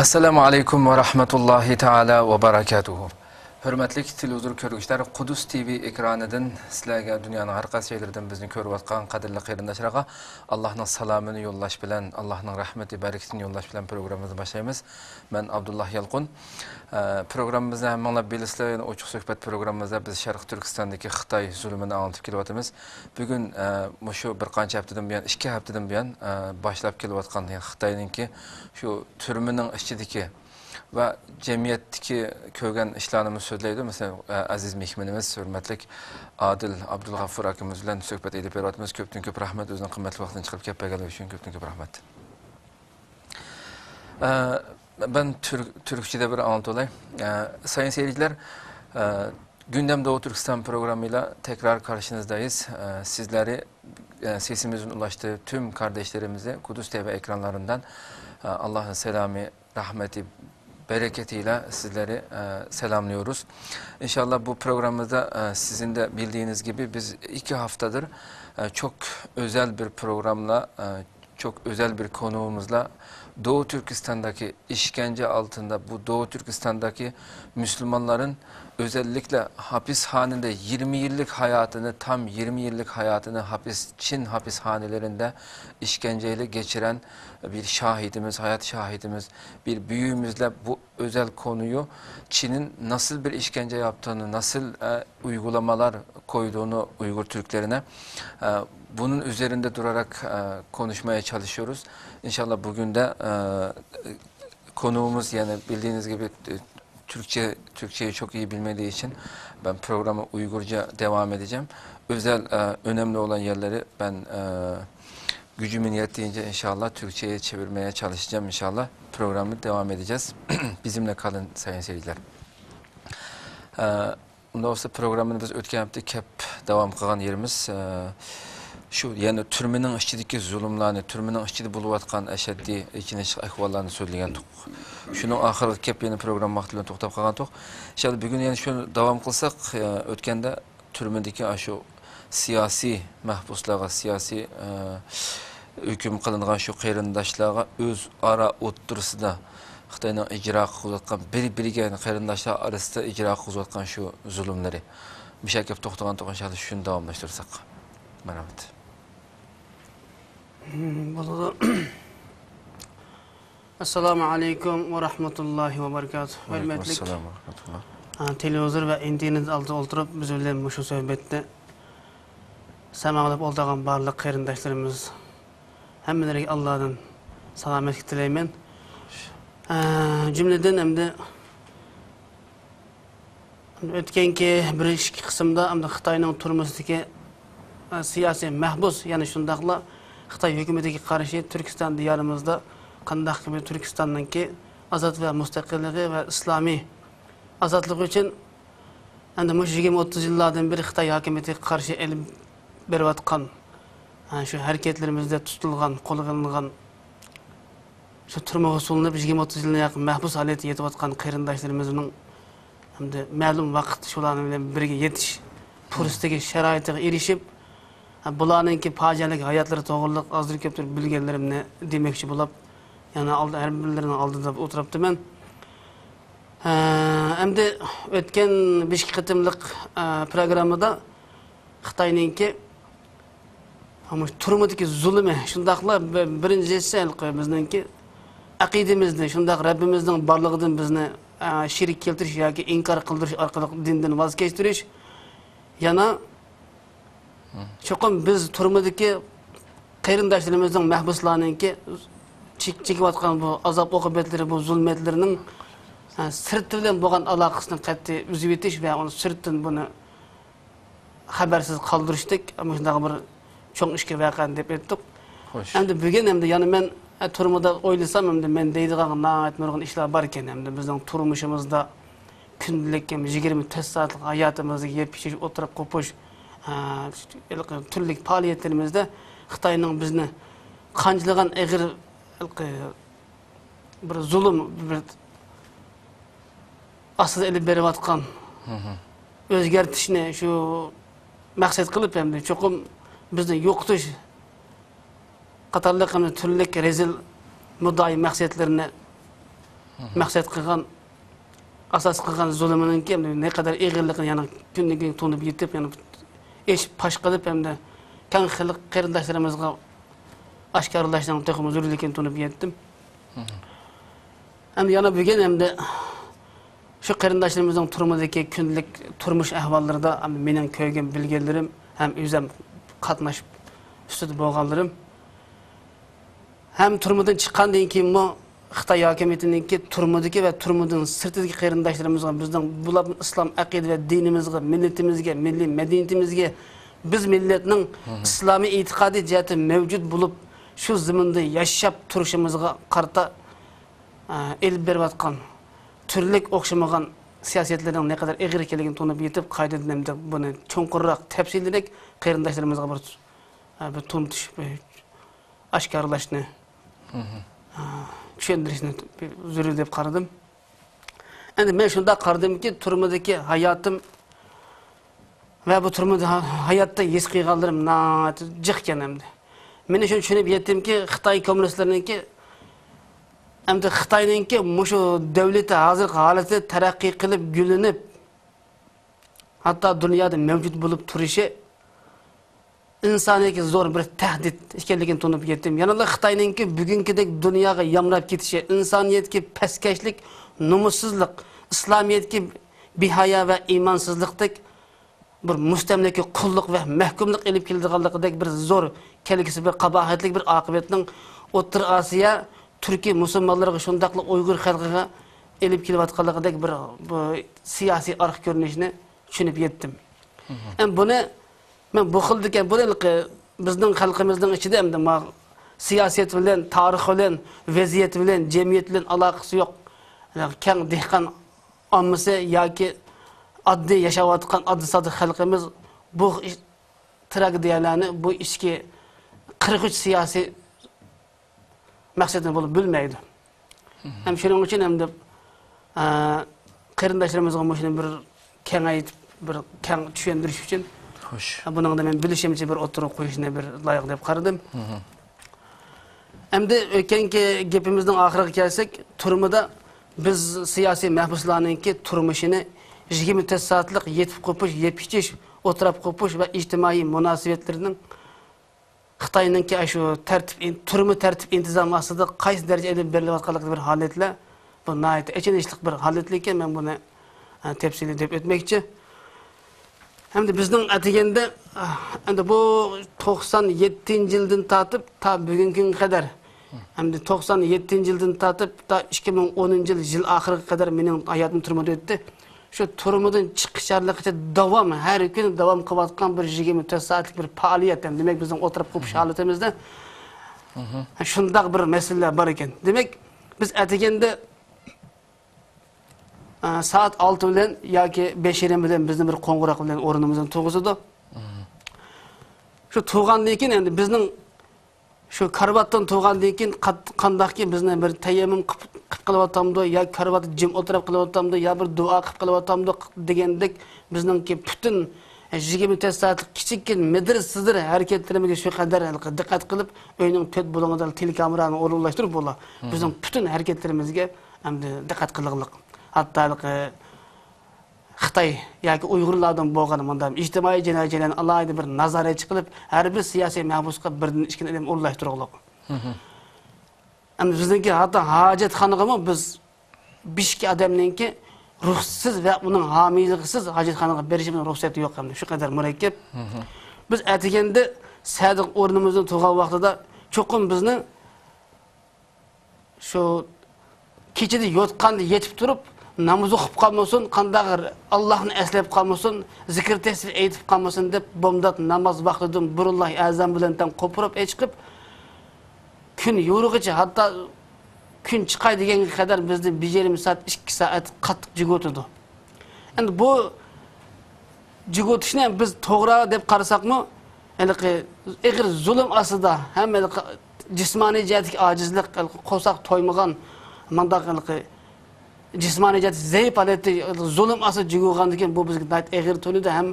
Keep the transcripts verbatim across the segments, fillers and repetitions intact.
ئەسسالامۇ ئەلەيكۇم ۋە رەھمەتۇللاھى تائالا ۋە بەرەكاتۇھۇ. ھۆرمەتلىك تېلېۋىزور كۆرگۈچىلەر، قۇدۇس تىۋى ئېكرانىدىن سىلەرگە دۇنيانىڭ ھەر قايسى جايلىرىدىن بىزنى كۆرۈۋاتقان قەدىرلىك قېرىنداشلارغا ئاللاھنىڭ سالامىنى يوللاش بىلەن، ئاللاھنىڭ رەھمىتى، بەرىكىتىنى يوللاش بىلەن پروگراممىمىزنى باشلايمىز. مەن ئابدۇللا يالقۇن. ئە، پروگراممىمىزنى ھەممىڭلار بىلىسىلەر، يەنى ئوچۇق سۆھبەت پروگراممىمىزدا بىز شەرقىي تۈركىستاندىكى خىتاي زۇلۇمىنى ئاڭلىتىپ كېلىۋاتىمىز. بۈگۈن، ئە، مۇشۇ بىر قانچە ھەپتىدىن بۇيان، ئىككى ھەپتىدىن بۇيان، ئە، باشلاپ كېلىۋاتقان، يەنى خىتاينىڭكى شۇ تۈرمىنىڭ ئىچىدىكى ۋە جەمئىيەتتىكى كۆرگەن ئىشلارنىمۇ سۆزلەيدۇ. مەسىلەن، ئە، ئەزىز مېھمىنىمىز، ھۆرمەتلىك ئادىل ئابدۇلغەفۇر ئاكىمىز بىلەن سۆھبەت ئېلىپ بېرىۋاتىمىز. كۆپتىن كۆپ رەھمەت، ئۆزىنىڭ قىممەتلىك ۋاقتىنى چىقىرىپ كەپ بەرگەنلىكى ئۈچۈن كۆپتىن كۆپ رەھمەت. ئە، مەن تۈر-، تۈركچىدە بىر ئاڭلىتىۋالاي. ئە، سايىن سېيىتلەر، ئە، Gündem Doğu Türkistan programıyla tekrar karşınızdayız. Ee, sizleri, e, sesimizin ulaştığı tüm kardeşlerimizi Kudüs T V ekranlarından, e, Allah'ın selamı, rahmeti, bereketiyle sizleri, e, selamlıyoruz. İnşallah bu programımızda, e, sizin de bildiğiniz gibi biz iki haftadır, e, çok özel bir programla, e, çok özel bir konuğumuzla Doğu Türkistan'daki işkence altında bu Doğu Türkistan'daki Müslümanların özellikle hapishanede yirmi yıllık hayatını, tam yirmi yıllık hayatını hapis, Çin hapishanelerinde işkenceyle geçiren bir şahidimiz, hayat şahidimiz, bir büyüğümüzle bu özel konuyu Çin'in nasıl bir işkence yaptığını, nasıl, e, uygulamalar koyduğunu Uygur Türklerine, e, bunun üzerinde durarak, e, konuşmaya çalışıyoruz. İnşallah bugün de, e, konuğumuz, yani bildiğiniz gibi, e, Türkçe, Türkçeyi çok iyi bilmediği için ben programı Uygurca devam edeceğim. Özel, e, önemli olan yerleri ben, e, gücümün yettiğince inşallah Türkçe'ye çevirmeye çalışacağım inşallah. Programı devam edeceğiz. Bizimle kalın sayın seyirciler. Ee, ئۇنداق بولسا پروگراممىنى بىز ئۆتكەن ھەپتە كەپ داۋام قىلغان يېرىمىز، ئە، شۇ يەنە تۈرمىنىڭ ئىچىدىكى زۇلۇملارنى، تۈرمىنىڭ ئىچىدە بولۇۋاتقان ئەشەددىي ئېچىنىشلىق ئەھۋاللارنى سۆزلىگەنتۇق. شۇنىڭ ئاخىرىغا كەپ يەنە پروگرامما ۋاقتى بىلەن توختاپ قالغانتۇق. ئىنشاللا بۈگۈن يەنە شۇنى داۋام قىلساق، ئە، ئۆتكەندە تۈرمىدىكى ئاشۇ سىياسىي مەھبۇسلارغا، سىياسىي، ئە، ھۆكۈم قىلىنغان شۇ قېرىنداشلارغا ئۆزئارا ئوتتۇرىسىدا، خىتاينىڭ ئىجرا قىلىۋاتقان، بىر-بىرىگە، قېرىنداشلار ئارىسىدا ئىجرا قىلىۋاتقان شۇ زۇلۇملىرى. مۇشۇ كەپ توختىغانتۇق، ئىنشاللا شۇنى داۋاملاشتۇرساق. مەرھەمەت. بولىدۇ. ئەسسالامۇ ئەلەيكۇم ۋە رەھمەتۇللاھى ۋە بەرىكاتۇھ. ھۆرمەتلىك، ئەسسالام ۋە رەھمەتۇللا. ئا، تېلېۋىزور ۋە ئىنتېرنېت ئالدىدا ئولتۇرۇپ، بىز بىلەن مۇشۇ سۆھبەتتە سەمەڭلەپ ئولتۇرغان بارلىق قېرىنداشلىرىمىز، ھەممىلىرىگە ئاللادىن سالامەتلىك تىلەيمەن. ئە، جۈملىدىن ئەمدى ئۆتكەنكى بىر ئىككى قىسىمدا ئەمدى خىتاينىڭ تۈرمىسىدىكى، ئە، سىياسىي مەھبۇس، يەنە شۇنداقلا خىتاي ھۆكۈمىتىگە قارشى تۈركىستان دىيارىمىزدا قانداق بىر تۈركىستاننىڭكى ئازاد ۋە مۇستەقىللىقى ۋە ئىسلامىي ئازادلىقى ئۈچۈن ئەمدى مۇشۇ يىگىرمە ئوتتۇز يىللاردىن بېرى خىتاي ھاكىمىيىتىگە قارشى ئېلىپ بېرىۋاتقان، ھە، شۇ ھەرىكەتلىرىمىزدە تۇتۇلغان، قولغا ئېلىنغان، شۇ تۈرمىگە سولىنىپ، يىگىرمە ئوتتۇز يىلدىن ياقىن مەھبۇس ھالەتتە يېتىۋاتقان قېرىنداشلىرىمىزنىڭ ئەمدى مەلۇم ۋاقىتتا شۇلارنىڭ بىلەن بىرگە يېتىش پۇرسىتىگە، شارائىتىغا ئېرىشىپ، ھە، بۇلارنىڭكى پاجىئەلىك ھاياتلىرى توغرىلىق ئازدۇر كۆپتۇر بىلگەنلىرىمنى دېمەكچى بولاپ، يەنە ئالدى، ھەر بىرلىرىنىڭ ئالدىدا ئولتۇرۇپتىمەن. ھە، ئەمدى ئۆتكەن بىر ئىككى قېتىملىق، ئە، پروگراممىدا خىتاينىڭكى مۇشۇ تۈرمىدىكى زۇلۇمى، شۇنداقلا بىر-، بىرىنچىسى ھېلىقى بىزنىڭكى ئەقىدىمىزنى، شۇنداق رەببىمىزنىڭ بارلىقىدىن بىزنى، ئە، شېرىك كەلتۈرۈش ياكى ئىنكار قىلدۇرۇش ئارقىلىق دىندىن ۋاز كەچتۈرۈش. يەنە چوقۇم بىز تۈرمىدىكى قېرىنداشلىرىمىزنىڭ، مەھبۇسلارنىڭكى چېك-، چېكىۋاتقان بۇ ئازاب-ئوقۇبەتلىرى، بۇ زۇلمەتلىرىنىڭ، ھە، سىرتى بىلەن بولغان ئالاقىسىنى قەتئىي ئۈزۈۋېتىش ۋە ئۇنى سىرتتىن بۇنى خەۋەرسىز قالدۇرۇشتەك مۇشۇنداق بىر چوڭ ئىككى ۋەقەنى دەپ ئۆتتۇق. خوش. ئەمدى بۈگۈن ئەمدى يەنە مەن، ئە، تۈرمىدە ئويلىسام، ئەمدى مەن دەيدىغان ناھايىتى نۇرغۇن ئىشلار باركەن. ئەمدى بىزنىڭ تۇرمۇشىمىزدا كۈندىلىك ھەم يىگىرمە تۆت سائەتلىك ھاياتىمىزدا يەپ ئىچىش، ئولتۇرۇپ قوپۇش، ھە، ھېلىقى تۈرلۈك پائالىيەتلىرىمىزدە خىتاينىڭ بىزنى قانچىلىغان ئېغىر ھېلىقى بىر زۇلۇم، بىر ئاستىدا ئېلىپ بېرىۋاتقان ئۆزگەرتىشنى شۇ مەقسەت قىلىپ، ئەمدى چوقۇم بىزنى يوقىتىش قاتارلىق ھەم تۈرلۈك رەزىل مۇددىئا مەقسەتلىرىنى مەقسەت قىلغان، ئاساس قىلغان زۇلۇمىنىڭكى نەقەدەر ئېغىرلىقىنى يەنە كۈندىن كۈنگە تونۇپ يېتىپ، يەنە ئېشىپ پاش قىلىپ، ھەمدە كەڭ خەلق قېرىنداشلىرىمىزغا ئاشكارىلاشنىڭ تېخىمۇ زۆرۈرلۈكىنى تونۇپ يەتتىم. ھەمدە يەنە بۈگۈن ھەمدە شۇ قېرىنداشلىرىمىزنىڭ تۈرمىدىكى كۈندىلىك تۇرمۇش ئەھۋاللىرىدا ھەم مېنىڭ كۆرگەن بىلگەنلىرىم ھەم ئۆزۈم قاتناشىپ ئۈستىدە بولغانلىرىم، ھەم تۈرمىدىن چىققاندىن كېيىنمۇ خىتاي ھاكىمىيىتىنىڭكى تۈرمىدىكى ۋە تۈرمىدىن سىرتىدىكى قېرىنداشلىرىمىزغا، بىزنىڭ بۇلار ئىسلام ئەقىدە ۋە دىنىمىزغا، مىللىتىمىزگە، مىللىي مەدەنىيىتىمىزگە، بىز مىللەتنىڭ ئىسلامىي ئېتىقادىي جەھەتتە مەۋجۇت بولۇپ، شۇ زېمىندا ياشاپ تۇرۇشىمىزغا قارىتا، ئە، ئېلىپ بېرىۋاتقان تۈرلۈك ئوخشىمىغان سىياسەتلەرنىڭ نەقەدەر ئېغىر ئىكەنلىكىنى تونۇپ يېتىپ، قايتىدىن ئەمدى بۇنى چوڭقۇرراق، تەپسىلىيرەك قېرىنداشلىرىمىزغا بىر، ئە، بىر تونۇتۇش، بىر ئاشكارىلاشنى، ئە، چۈشەندۈرۈشنى زۆرۈر دەپ قارىدىم. ئەمدى مەن شۇنداق قارىدىمكى، تۈرمىدىكى ھاياتىم ۋە بۇ تۈرمىدە ھا-، ھاياتتا ھېس قىلغانلىرىم ناھايىتى جىقكەن ئەمدى. مەن شۇنى چۈشىنىپ يەتتىمكى، خىتاي كوممۇنىستلىرىنىڭكى، ئەمدى خىتاينىڭكى مۇشۇ دەۋلىتى ھازىرقى ھالىتى تەرەققىي قىلىپ، گۈللىنىپ، ھەتتا دۇنيادا مەۋجۇت بولۇپ تۇرۇشى ئىنسانىيەتكە زور بىر تەھدىت ئىكەنلىكىنى تونۇپ يەتتىم. يەنىلا خىتاينىڭكى بۈگۈنكىدەك دۇنياغا يامراپ كېتىشى، ئىنسانىيەتكە پەسكەشلىك، نومۇسسىزلىق، ئىسلامىيەتكە بىھايا ۋە ئىمانسىزلىقتەك بىر مۇستەملىكە، قۇللۇق ۋە مەھكۇملۇق ئېلىپ كېلىدىغانلىقىدەك بىر زور كەلگۈسى، بىر قاباھەتلىك بىر ئاقىۋەتنىڭ ئوتتۇرا ئاسىيا، تۈركىي مۇسۇلمانلىرىغا، شۇنداقلا ئۇيغۇر خەلقىگە ئېلىپ كېلىۋاتقانلىقىدەك بىر بۇ سىياسىي ئارقا كۆرۈنۈشنى چۈشىنىپ يەتتىم. ھەم بۇنى مەن بۇ خىلدىكى، بۇنى ھېلىقى بىزنىڭ خەلقىمىزنىڭ ئىچىدە ئەمدى ما سىياسەت بىلەن، تارىخ بىلەن، ۋەزىيەت بىلەن، جەمئىيەت بىلەن ئالاقىسى يوق، كەڭ دېھقان ئاممىسى ياكى ئاددىي ياشاۋاتقان ئاددىي ساددا خەلقىمىز بۇ ئىش-، تراگېدىيەلەرنى، بۇ ئىچكى قىرىق ئۈچ سىياسىي مەقسەتنى بولۇپ بىلمەيدۇ. ھەم شۇنىڭ ئۈچۈن ھەم دەپ، ئە، قېرىنداشلىرىمىزغا مۇشۇنى بىر كېڭەيتىپ، بىر كەڭ چۈشەندۈرۈش ئۈچۈن، خوش. بۇنىڭدا مەن بىلىشىمچە بىر ئوتتۇرىغا قويۇشنى بىر لايىق دەپ قارىدىم. ئەمدى ئۆتكەنكى گېپىمىزنىڭ ئاخىرىغا كەلسەك، تۈرمىدە بىز سىياسىي مەھبۇسلارنىڭكى تۇرمۇشىنى يىگىرمە تۆت سائەتلىك يېتىپ قوپۇش، يەپ ئىچىش، ئولتۇراپ قوپۇش ۋە ئىجتىمائىي مۇناسىۋەتلىرىنىڭ خىتاينىڭكى ئاشۇ تەرتىپ، تۈرمە تەرتىپ ئىنتىزامى ئاستىدا قايسى دەرىجىدە ئېلىپ بېرىلىۋاتقانلىقى بىر ھالەتلەر، بۇ ناھايىتى ئېچىنىشلىق بىر ھالەتلىكەن، مەن بۇنى، ئە، تەپسىلىي دەپ ئۆتمەكچى. ھەمدە بىزنىڭ ئەتىگەندە، ئە، ئەمدى بۇ توقسان يەتتىنچى يىلدىن تارتىپ تا بۈگۈنكى كۈنگە قەدەر، ھەمدە توقسان يەتتىنچى يىلدىن تارتىپ تا ئىككى مىڭ ئونىنچى يىل، يىل ئاخىرىغا قەدەر مېنىڭ ھاياتىم تۈرمىدە ئۆتتى. شۇ تۈرمىدىن چىقىش ھارلىققىچە داۋام، ھەر كۈنى داۋام قىلىۋاتقان بىر يىگىرمە تۆت سائەتلىك بىر پائالىيەت، دېمەك، بىزنىڭ ئولتۇرۇپ قوپۇش ھالىتىمىزدە شۇنداق بىر مەسىلىلەر بار ئىكەن. دېمەك، بىز ئەتىگەندە، ئە، سائەت ئالتە بىلەن ياكى بەش يېرىم بىلەن بىزنى بىر قوڭغۇراق بىلەن ئورنىمىزدىن تۇرغۇزىدۇ. شۇ تۇرغاندىن كېيىن ئەمدى بىزنىڭ شۇ كارىۋاتتىن تۇرغاندىن كېيىن قات-، قانداقكى بىزنى بىر تەيەممۇم قىپ-، قىپ قىلىۋاتامدۇ، يا كارىۋاتتا جىم ئولتۇرۇپ قىلىۋاتامدۇ، يا بىر دۇئا قىپ قىلىۋاتامدۇ دېگەندەك بىزنىڭكى پۈتۈن يىگىرمە تۆت سائەتلىك كىچىككىنە مىدىر-سىدىر ھەرىكەتلىرىمىزگە شۇ قەدەر ھېلىقى دىققەت قىلىپ، ئۆينىڭ تۆت بۇلۇڭىدا تېلېكامېرانى ئورۇنلاشتۇرۇپ بولا. بىزنىڭ پۈتۈن ھەرىكەتلىرىمىزگە ئەمدى دىققەت قىلغانلىق. ھەتتا ھېلىقى خىتاي ياكى ئۇيغۇرلاردىن بولغان مۇنداق ئىجتىمائىي جىنايەتچىلەرنى ئالاھىدە بىر نازارەتچى قىلىپ، ھەر بىر سىياسىي مەھبۇسقا بىردىن ئىككىنى ئېلىپ ئورۇنلاشتۇرغۇلۇق. ئەمدى بىزنىڭكى ھەتتا ھاجەتخانىغىمۇ بىز بىر ئىككى ئادەمنىڭكى رۇخسىتىسىز ۋە ئۇنىڭ ھامىيلىقىسىز ھاجەتخانىغا بېرىشىمىزنىڭ رۇخسەتى يوق ئەمدى. شۇ قەدەر مۇرەككەپ. بىز ئەتىگەندە سەھەردە ئورنىمىزدىن تۇرغان ۋاقتىدا چوقۇم بىزنى شۇ كېچىدە يوتقاندا يېتىپ تۇرۇپ، ناماز ئوقۇپ قالمىسۇن، قانداق ئاللاھنى ئەسلەپ قالمىسۇن، زىكىر تەسبىھ ئېيتىپ قالمىسۇن دەپ، بامدات ناماز ۋاقتىدىن بۇرۇنلا ئەزان بىلەن تەڭ قوپۇرۇپ ئېچىقىپ، كۈن يورۇغىچە، ھەتتا كۈن چىقاي دېگەنگە قەدەر بىزنى بىر يېرىم سائەت، ئىككى سائەت قاتتىق جىگىۋېتىدۇ. ئەمدى بۇ جىگىۋېتىشنى بىز توغرا دەپ قارىساقمۇ، ھېلىقى ئېغىر زۇلۇم ئاستىدا ھەم ھېلىقى جىسمانىي جەھەتتىكى ئاجىزلىق، ھېلىقى قورساق تويمىغان، مانداق ھېلىقى جىسمانىي جەھەتتە زەئىپ ھالەتتە زۇلۇم ئاستىدا جىگىۋالغاندىن كېيىن، بۇ بىزگە ناھايىتى ئېغىر تۇيۇلىدۇ ھەم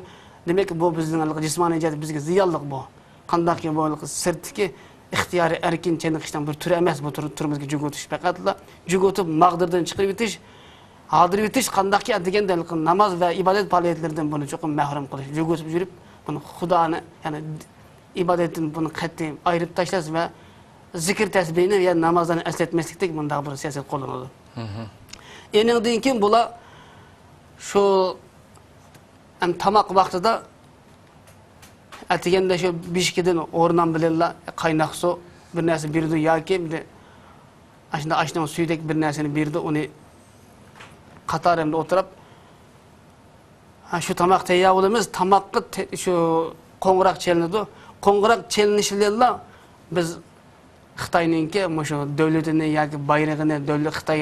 دېمەك، بۇ بىزنىڭ ھېلىقى جىسمانىي جەھەتتە بىزگە زىيانلىق بۇ. قانداقكى بۇ ھېلىقى سىرتتىكى ئىختىيارىي ئەركىن چېنىقىشنىڭ بىر تۈرى ئەمەس، بۇ تۈر-، تۈرىمىزگە جۈگۈتۈش پەقەتلا. جۈگۈتۈپ، ماغدۇرىدىن چىقىرىۋېتىش، ھالدۇرۇۋېتىش، قانداقكى ئەتىگەندە ناماز ۋە ئىبادەت پائالىيەتلىرىدىن بۇنى چوقۇم مەھرۇم قىلىش، جۈگۈتۈپ يۈرۈپ، بۇنى خۇدانى، يەنى ئىبادەتتىن بۇنى قەتئىي ئايرىپ تاشلاش ۋە زىكىر تەسبىھنى ۋە نامازلارنى ئەسلەتمەسلىكتەك مۇنداق بىر سىياسەت قوللىنىدۇ. ئېنىڭدىن كېيىن بۇلار شۇ ھەم تاماق ۋاقتىدا ئەتىگەندە شۇ بېشىكىدىن ھورنان بىلەنلا قايناق سۇ، بىر نەرسە بېرىدۇ ياكى بىر ئاشۇنداق ئاشنىڭ سۈيىدەك بىر نەرسىنى بېرىدۇ، ئۇنى قاتارىمدا ئولتۇرۇپ، ھە، شۇ تاماق تەييار بولىمىز، تاماققا تە-، شۇ قوڭغۇراق چېلىنىدۇ. قوڭغۇراق چېلىنىشى بىلەنلا بىز خىتاينىڭكى مۇشۇ دۆلىتىنى ياكى بايرىقىنى، دۆلەت، خىتاي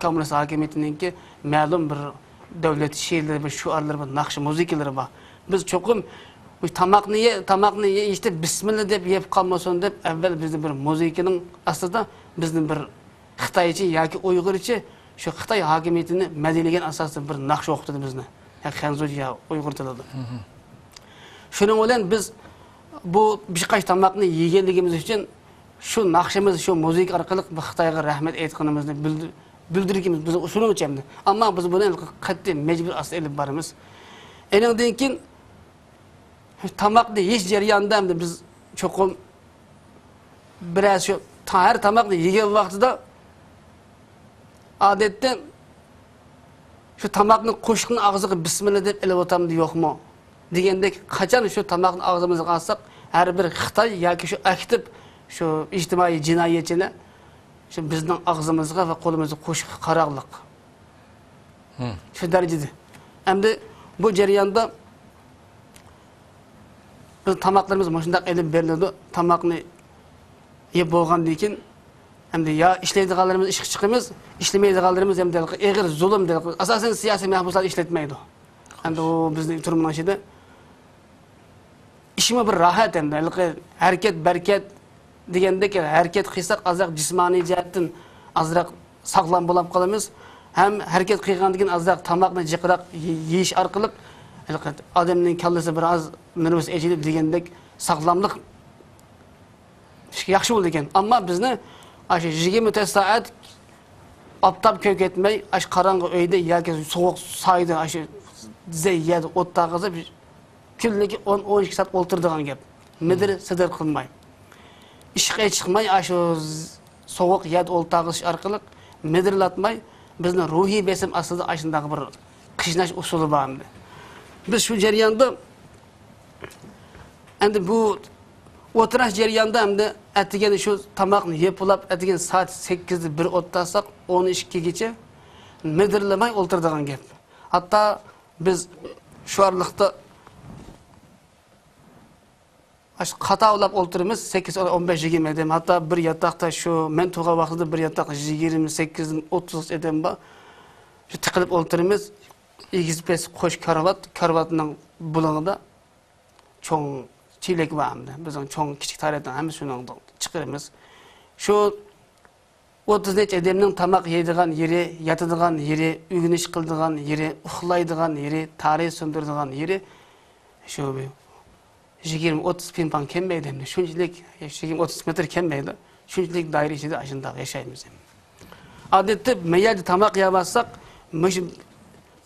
كوممۇنىست ھاكىمىيىتىنىڭكى مەلۇم بىر دۆلەت شېئىرلىرى، بىر شوئارلىرى، بىر ناخشا مۇزىكىلىرى بار. بىز چوقۇم بۇ تاماقنى يە-، تاماقنى يە-، يېيىشتە بىسمىللا دەپ يەپ قالمىسۇن دەپ، ئەۋۋەل بىزنى بىر مۇزىكىنىڭ ئاستىدا بىزنى بىر خىتايچە ياكى ئۇيغۇرچە شۇ خىتاي ھاكىمىيىتىنى مەدھىيلىگەن ئاساستا بىر ناخشا ئوقۇتىدۇ بىزنى. يا خەنزۇچە يا ئۇيغۇر تىلىدا. شۇنىڭ بىلەن بىز بۇ بىر قاچا تاماقنى يېگەنلىكىمىز ئۈچۈن شۇ ناخشىمىز، شۇ مۇزىكا ئارقىلىق بۇ خىتايغا رەھمەت ئېيتقىنىمىزنى بىلدۈر-، بىلدۈرگىنىمىز بىز شۇنىڭ ئۈچۈن. ئەمما بىز بۇنى قەتئىي مەجبۇر ئاستا ئېلىپ بارىمىز. ئېنىڭدىن كېيىن تاماقنى يېيىش جەريانىدا ئەمدى بىز چوقۇم بىرەر شۇ تا-، ھەر تاماقنى يېگەن ۋاقتىدا ئادەتتە شۇ تاماقنى قوشۇقنى ئاغزىغا بىسمىللا دەپ ئېلىۋاتامدۇ يوقمۇ دېگەندەك، قاچان شۇ تاماقنى ئاغزىمىزغا ئالساق، ھەر بىر خىتاي ياكى شۇ ئاكتىپ شۇ ئىجتىمائىي جىنايەتچىنى شۇ بىزنىڭ ئاغزىمىزغا ۋە قولىمىزغا قوشۇققا قاراغلىق. شۇ دەرىجىدە. ئەمدى بۇ جەرياندا بىز تاماقلىرىمىز مۇشۇنداق ئېلىپ بېرىلىدۇ. تاماقنى يەپ بولغاندىن كېيىن، ئەمدى يا ئىشلەيدىغانلىرىمىز ئىشقا چىقىمىز، ئىشلىمەيدىغانلىرىمىز ئەمدى ئېغىر زۇلۇم، ئاساسەن سىياسىي مەھبۇسلارنى ئىشلەتمەيدۇ. ئەمدى ئۇ بىزنىڭ تۈرمىنىڭ ئىچىدە. ئىشمۇ بىر راھەت ئەمدى. ھېلىقى ھەرىكەت، بەرىكەت دېگەندەك، ھەرىكەت قىلساق، ئازراق جىسمانىي جەھەتتىن ئازراق ساغلام بولۇپ قالىمىز. ھەم ھەرىكەت قىلغاندىن كېيىن ئازراق تاماقنى جىقراق يېيىش ئارقىلىق ھېلىقى ئادەمنىڭ كاللىسى بىر ئاز نېرۋىسى ئېچىلىپ دېگەندەك ساغلاملىق ياخشى بولىدىكەن. ئەمما بىزنى ئاشۇ يىگىرمە تۆت سائەت ئاپتاپ كۆركەتمەي، ئاشۇ قاراڭغۇ ئۆيدە ياكى سوغۇق سايدا، ئاشۇ زەي يەردە ئولتۇرغۇزۇپ، كۈنلۈكى ئون، ئون ئىككى سائەت ئولتۇرىدىغان گەپ. مىدىر سىدىر قىلماي. ئىشقا چىقماي، ئاشۇ سوغۇق يەردە ئولتۇرغۇزۇش ئارقىلىق مىدىرلاتماي، بىزنى روھىي بېسىم ئاستىدا ئاشۇنداق بىر قىيناش ئۇسۇلى بار ئەمدى. بىز شۇ جەرياندا، ئەمدى بۇ ئولتۇراش جەريانىدا ئەمدى ئەتىگەن شۇ تاماقنى يەپ بولۇپ، ئەتىگەن سائەت سەككىزدە بىر ئولتۇرساق، ئون ئىككىگىچە مىدىرلىماي ئولتۇرىدىغان گەپ. ھەتتا بىز شۇ ئارىلىقتا ئاشۇ قاتارلاپ ئولتۇرىمىز، سەككىز، ئون بەش، يىگىرمە ئادەم. ھەتتا بىر ياتاقتا شۇ مەن تۇرغان ۋاقتىدا بىر ياتاق يىگىرمە سەككىزدىن ئوتتۇز ئادەم بار. شۇ تىقىلىپ ئولتۇرىمىز. ئېگىز پەس قوش كارىۋات، كارىۋاتنىڭ بۇلۇڭىدا چوڭ چېلەك بار ئەمدى. بىزنىڭ چوڭ، كىچىك تارىتنىڭ ھەممىسى شۇنىڭ چىقىرىمىز. شۇ ئوتتۇز نەچچە ئادەمنىڭ تاماق يەيدىغان يېرى، ياتىدىغان يېرى، ئۆگىنىش قىلىدىغان يېرى، ئۇخلايدىغان يېرى، تارىت سۇندۇرىدىغان يېرى، شۇ يىگىرمە ئوتتۇز پىڭپاڭ كەلمەيدۇ ئەمدى. شۇنچىلىك، يىگىرمە ئوتتۇز مېتىر كەلمەيدۇ. شۇنچىلىك دائىرە ئىچىدە ئاشۇنداق ياشايمىز. ئادەتتە مەن يەردە تاماق يەۋاتساق، مۇشۇ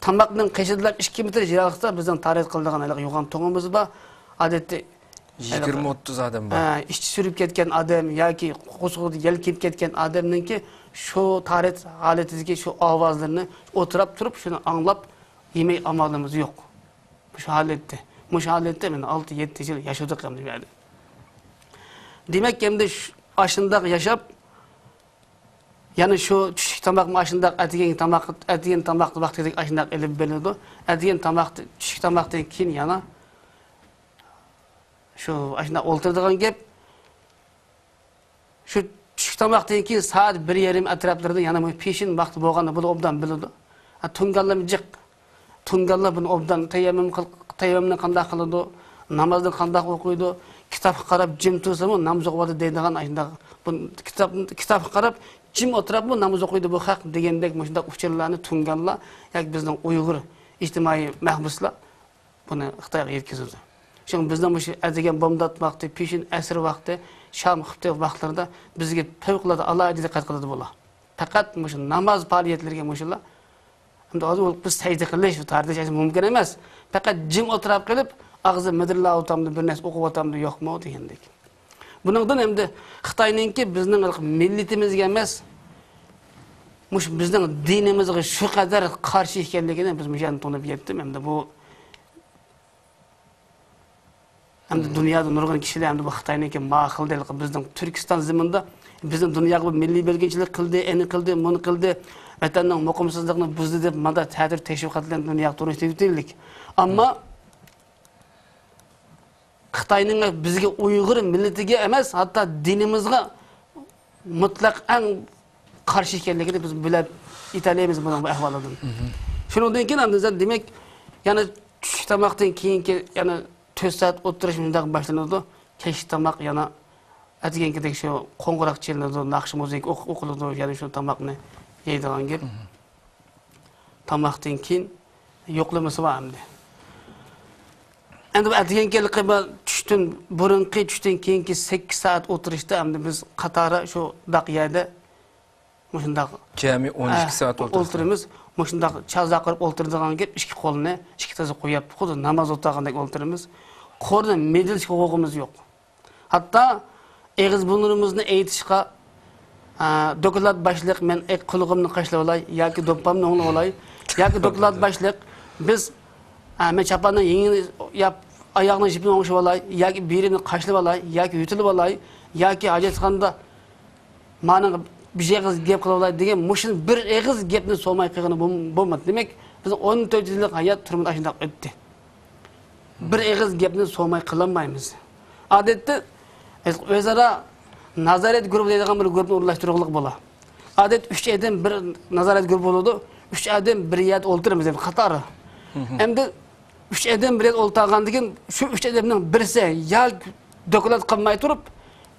تاماقنىڭ قېشىدىلا ئىككى مېتىر يىراقلىقتا بىزنىڭ تارىت قىلىدىغان ھېلىقى يوغان تۇڭىمىز بار. ئادەتتە يىگىرمە ئوتتۇز ئادەم بار. ھە، ئىچى سۈرۈپ كەتكەن ئادەم ياكى قورسىقىدا يەل كېلىپ كەتكەن ئادەمنىڭكى شۇ تارىت ھالىتىدىكى شۇ ئاۋازلىرىنى ئولتۇراپ تۇرۇپ شۇنى ئاڭلاپ يېمەي ئامالىمىز يوق. شۇ ھالەتتە، مۇشۇ ھالەتتە مانا ئالتە، يەتتە يىل ياشىدۇق ئەمدى بۇ يەردە. دېمەك، ئەمدى شۇ، ئاشۇنداق ياشاپ، يەنە شۇ چۈشلۈك تاماقمۇ ئاشۇنداق، ئەتىگەن تاماق، ئەتىگەن تاماق ۋاقتىدەك ئاشۇنداق ئېلىپ بېرىلىدۇ. ئەتىگەن تاماق، چۈشلۈك تاماقتىن كېيىن يەنە شۇ ئاشۇنداق ئولتۇرىدىغان گەپ. شۇ چۈشلۈك تاماقتىن كېيىن سائەت بىر يېرىم ئەتراپلىرىدا يەنە مۇ-، پېشىن ۋاقتى بولغاندا بۇنى ئوبدان بىلىدۇ. ھە، تۇڭگانلىرىمۇ جىق. تۇڭگانلار بۇنى ئوبدان تەيەممۇم قىل-، تەيەممۇمنى قانداق قىلىدۇ، نامازنى قانداق ئوقۇيدۇ، كىتابقا قاراپ جىم تۇرسىمۇ ناماز ئوقۇۋاتىدۇ دەيدىغان ئاشۇنداق. بۇ كىتاب، كىتابقا قاراپ جىم ئولتۇرۇپمۇ ناماز ئوقۇيدۇ بۇ خەق دېگەندەك مۇشۇنداق ئۇچۇرلارنى تۇڭگانلار ياكى بىزنىڭ ئۇيغۇر ئىجتىمائىي مەھبۇسلار بۇنى خىتايغا يەتكۈزىدۇ. شۇڭا بىزنىڭ مۇشۇ ئەتىگەن بامدات ۋاقتى، پېشىن ئەسىر ۋاقتى، شام خۇپتى ۋاقىتلىرىدا بىزگە پەۋقۇلئاددە ئالاھىدە دىققەت قىلىدۇ بۇلار. پەقەت مۇشۇ ناماز پائالىيەتلىرىگە مۇشۇلار. ئەمدى ھازىر بىز سەجدە قىلىش، تارتىش مۇمكىن ئەمەس. پەقەت جىم ئولتۇراپ قېلىپ، ئاغزى مىدىرلاۋاتامدۇ، بىر نەرسە ئوقۇۋاتامدۇ، يوقمۇ دېگەندەك. بۇنىڭدىن ئەمدى خىتاينىڭكى بىزنىڭ مىللىتىمىزگە ئەمەس، مۇشۇ بىزنىڭ دىنىمىزغا شۇ قەدەر قارشى ئىكەنلىكىنى بىز مۇشۇ يەردىن تونۇپ يەتتىم. ئەمدى بۇ، ئەمدى دۇنيادا نۇرغۇن كىشىلەر ئەمدى بۇ خىتاينىڭكى ما خىل دەل بىزنىڭ تۈركىستان زېمىنىدا بىزنى دۇنياغا بۇ مىللىي بۆلگۈنچىلىك قىلدى، ئېنى قىلدى، مۇنى قىلدى، ۋەتەننىڭ مۇقىمسىزلىقىنى بۇزدى دەپ مانا تەتۈر تەشۋىقات بىلەن دۇنياغا تونۇشتۇرۇۋېتىلدى. ئەمما خىتاينىڭ بىزگە، ئۇيغۇر مىللىتىگە ئەمەس، ھەتتا دىنىمىزغا مۇتلەق ئەڭ قارشى ئىكەنلىكىنى بىز بىلىپ يېتەلەيمىز بۇنىڭ بۇ ئەھۋالىدىن. شۇنىڭدىن كېيىن ئەمدى دېمەك، يەنە چۈش تاماقتىن كېيىنكى يەنە تۆت سائەت ئولتۇرۇش مۇنداق باشلىنىدۇ. كەچلىك تاماق يەنە ئەتىگەنكىدەك شۇ قوڭغۇراق چېلىنىدۇ، ناخشا مۇزىكا ئوق-، ئوقۇلىدۇ، يەنە شۇ تاماقنى يەيدىغان گەپ. تاماقتىن كېيىن يوقلىمىسى بار ئەمدى. ئەمدى بۇ ئەتىگەنكى ھېلىقى بۇ چۈشتىن بۇرۇنقى، چۈشتىن كېيىنكى سەككىز سائەت ئولتۇرۇشتا ئەمدى بىز قاتارا شۇنداق يەردە مۇشۇنداق، جەمئىي ئون ئىككى ئە، سائەت ئولتۇرىسىز. ئولتۇرىمىز. مۇشۇنداق چازا قىلىپ ئولتۇرىدىغان گەپ، ئىككى قولنى ئىككى تىزىغا قويۇپ، خۇددى ناماز ئولتۇرغاندەك ئولتۇرىمىز. قولنى مىدىرلىشقا ھوقۇقىمىز يوق. ھەتتا ئېغىز بۇرنىمىزنى ئېيتىشقا، ئە، دوكلات باشلىق، مەن ئەك-، قۇلىقىمنى قاشلىۋالاي ياكى دوپپامنى ھوڭلىۋالاي ياكى دوكلات باشلىق، بىز، ئە، مەن چاپاننىڭ يېڭىنى ياپ، ئاياغنىڭ جىپىنى ئوڭشىۋالاي ياكى بىرىنى قاشلىۋالاي ياكى يۆتىلىۋالاي ياكى ھاجەتخانىدا مانىڭغا بىر ئېغىز گەپ قىلىۋالاي دېگەن مۇشۇ بىر ئېغىز گەپنى سورىماي قىلغىلى بولم-، بولمىدى. دېمەك، بىزنىڭ ئون تۆت يىللىق ھايات تۈرمىدە ئاشۇنداق ئۆتتى. بىر ئېغىز گەپنى سورىماي قىلالمايمىز. ئادەتتە ئۆزئارا نازارەت گۇرۇپپا دەيدىغان بىر گۇرۇپپىنى ئورۇنلاشتۇرغىلىق بولا. ئادەتتە ئۈچ ئادەم بىر نازارەت گۇرۇپپا بولىدۇ. ئۈچ ئادەم بىر يەردە ئولتۇرىمىز، يەنى قاتارى. ئەمدى ئۈچ ئادەم بىر يەردە ئولتۇرغاندىن كېيىن شۇ ئۈچ ئادەمنىڭ بىرسى يا دوكلات قىلماي تۇرۇپ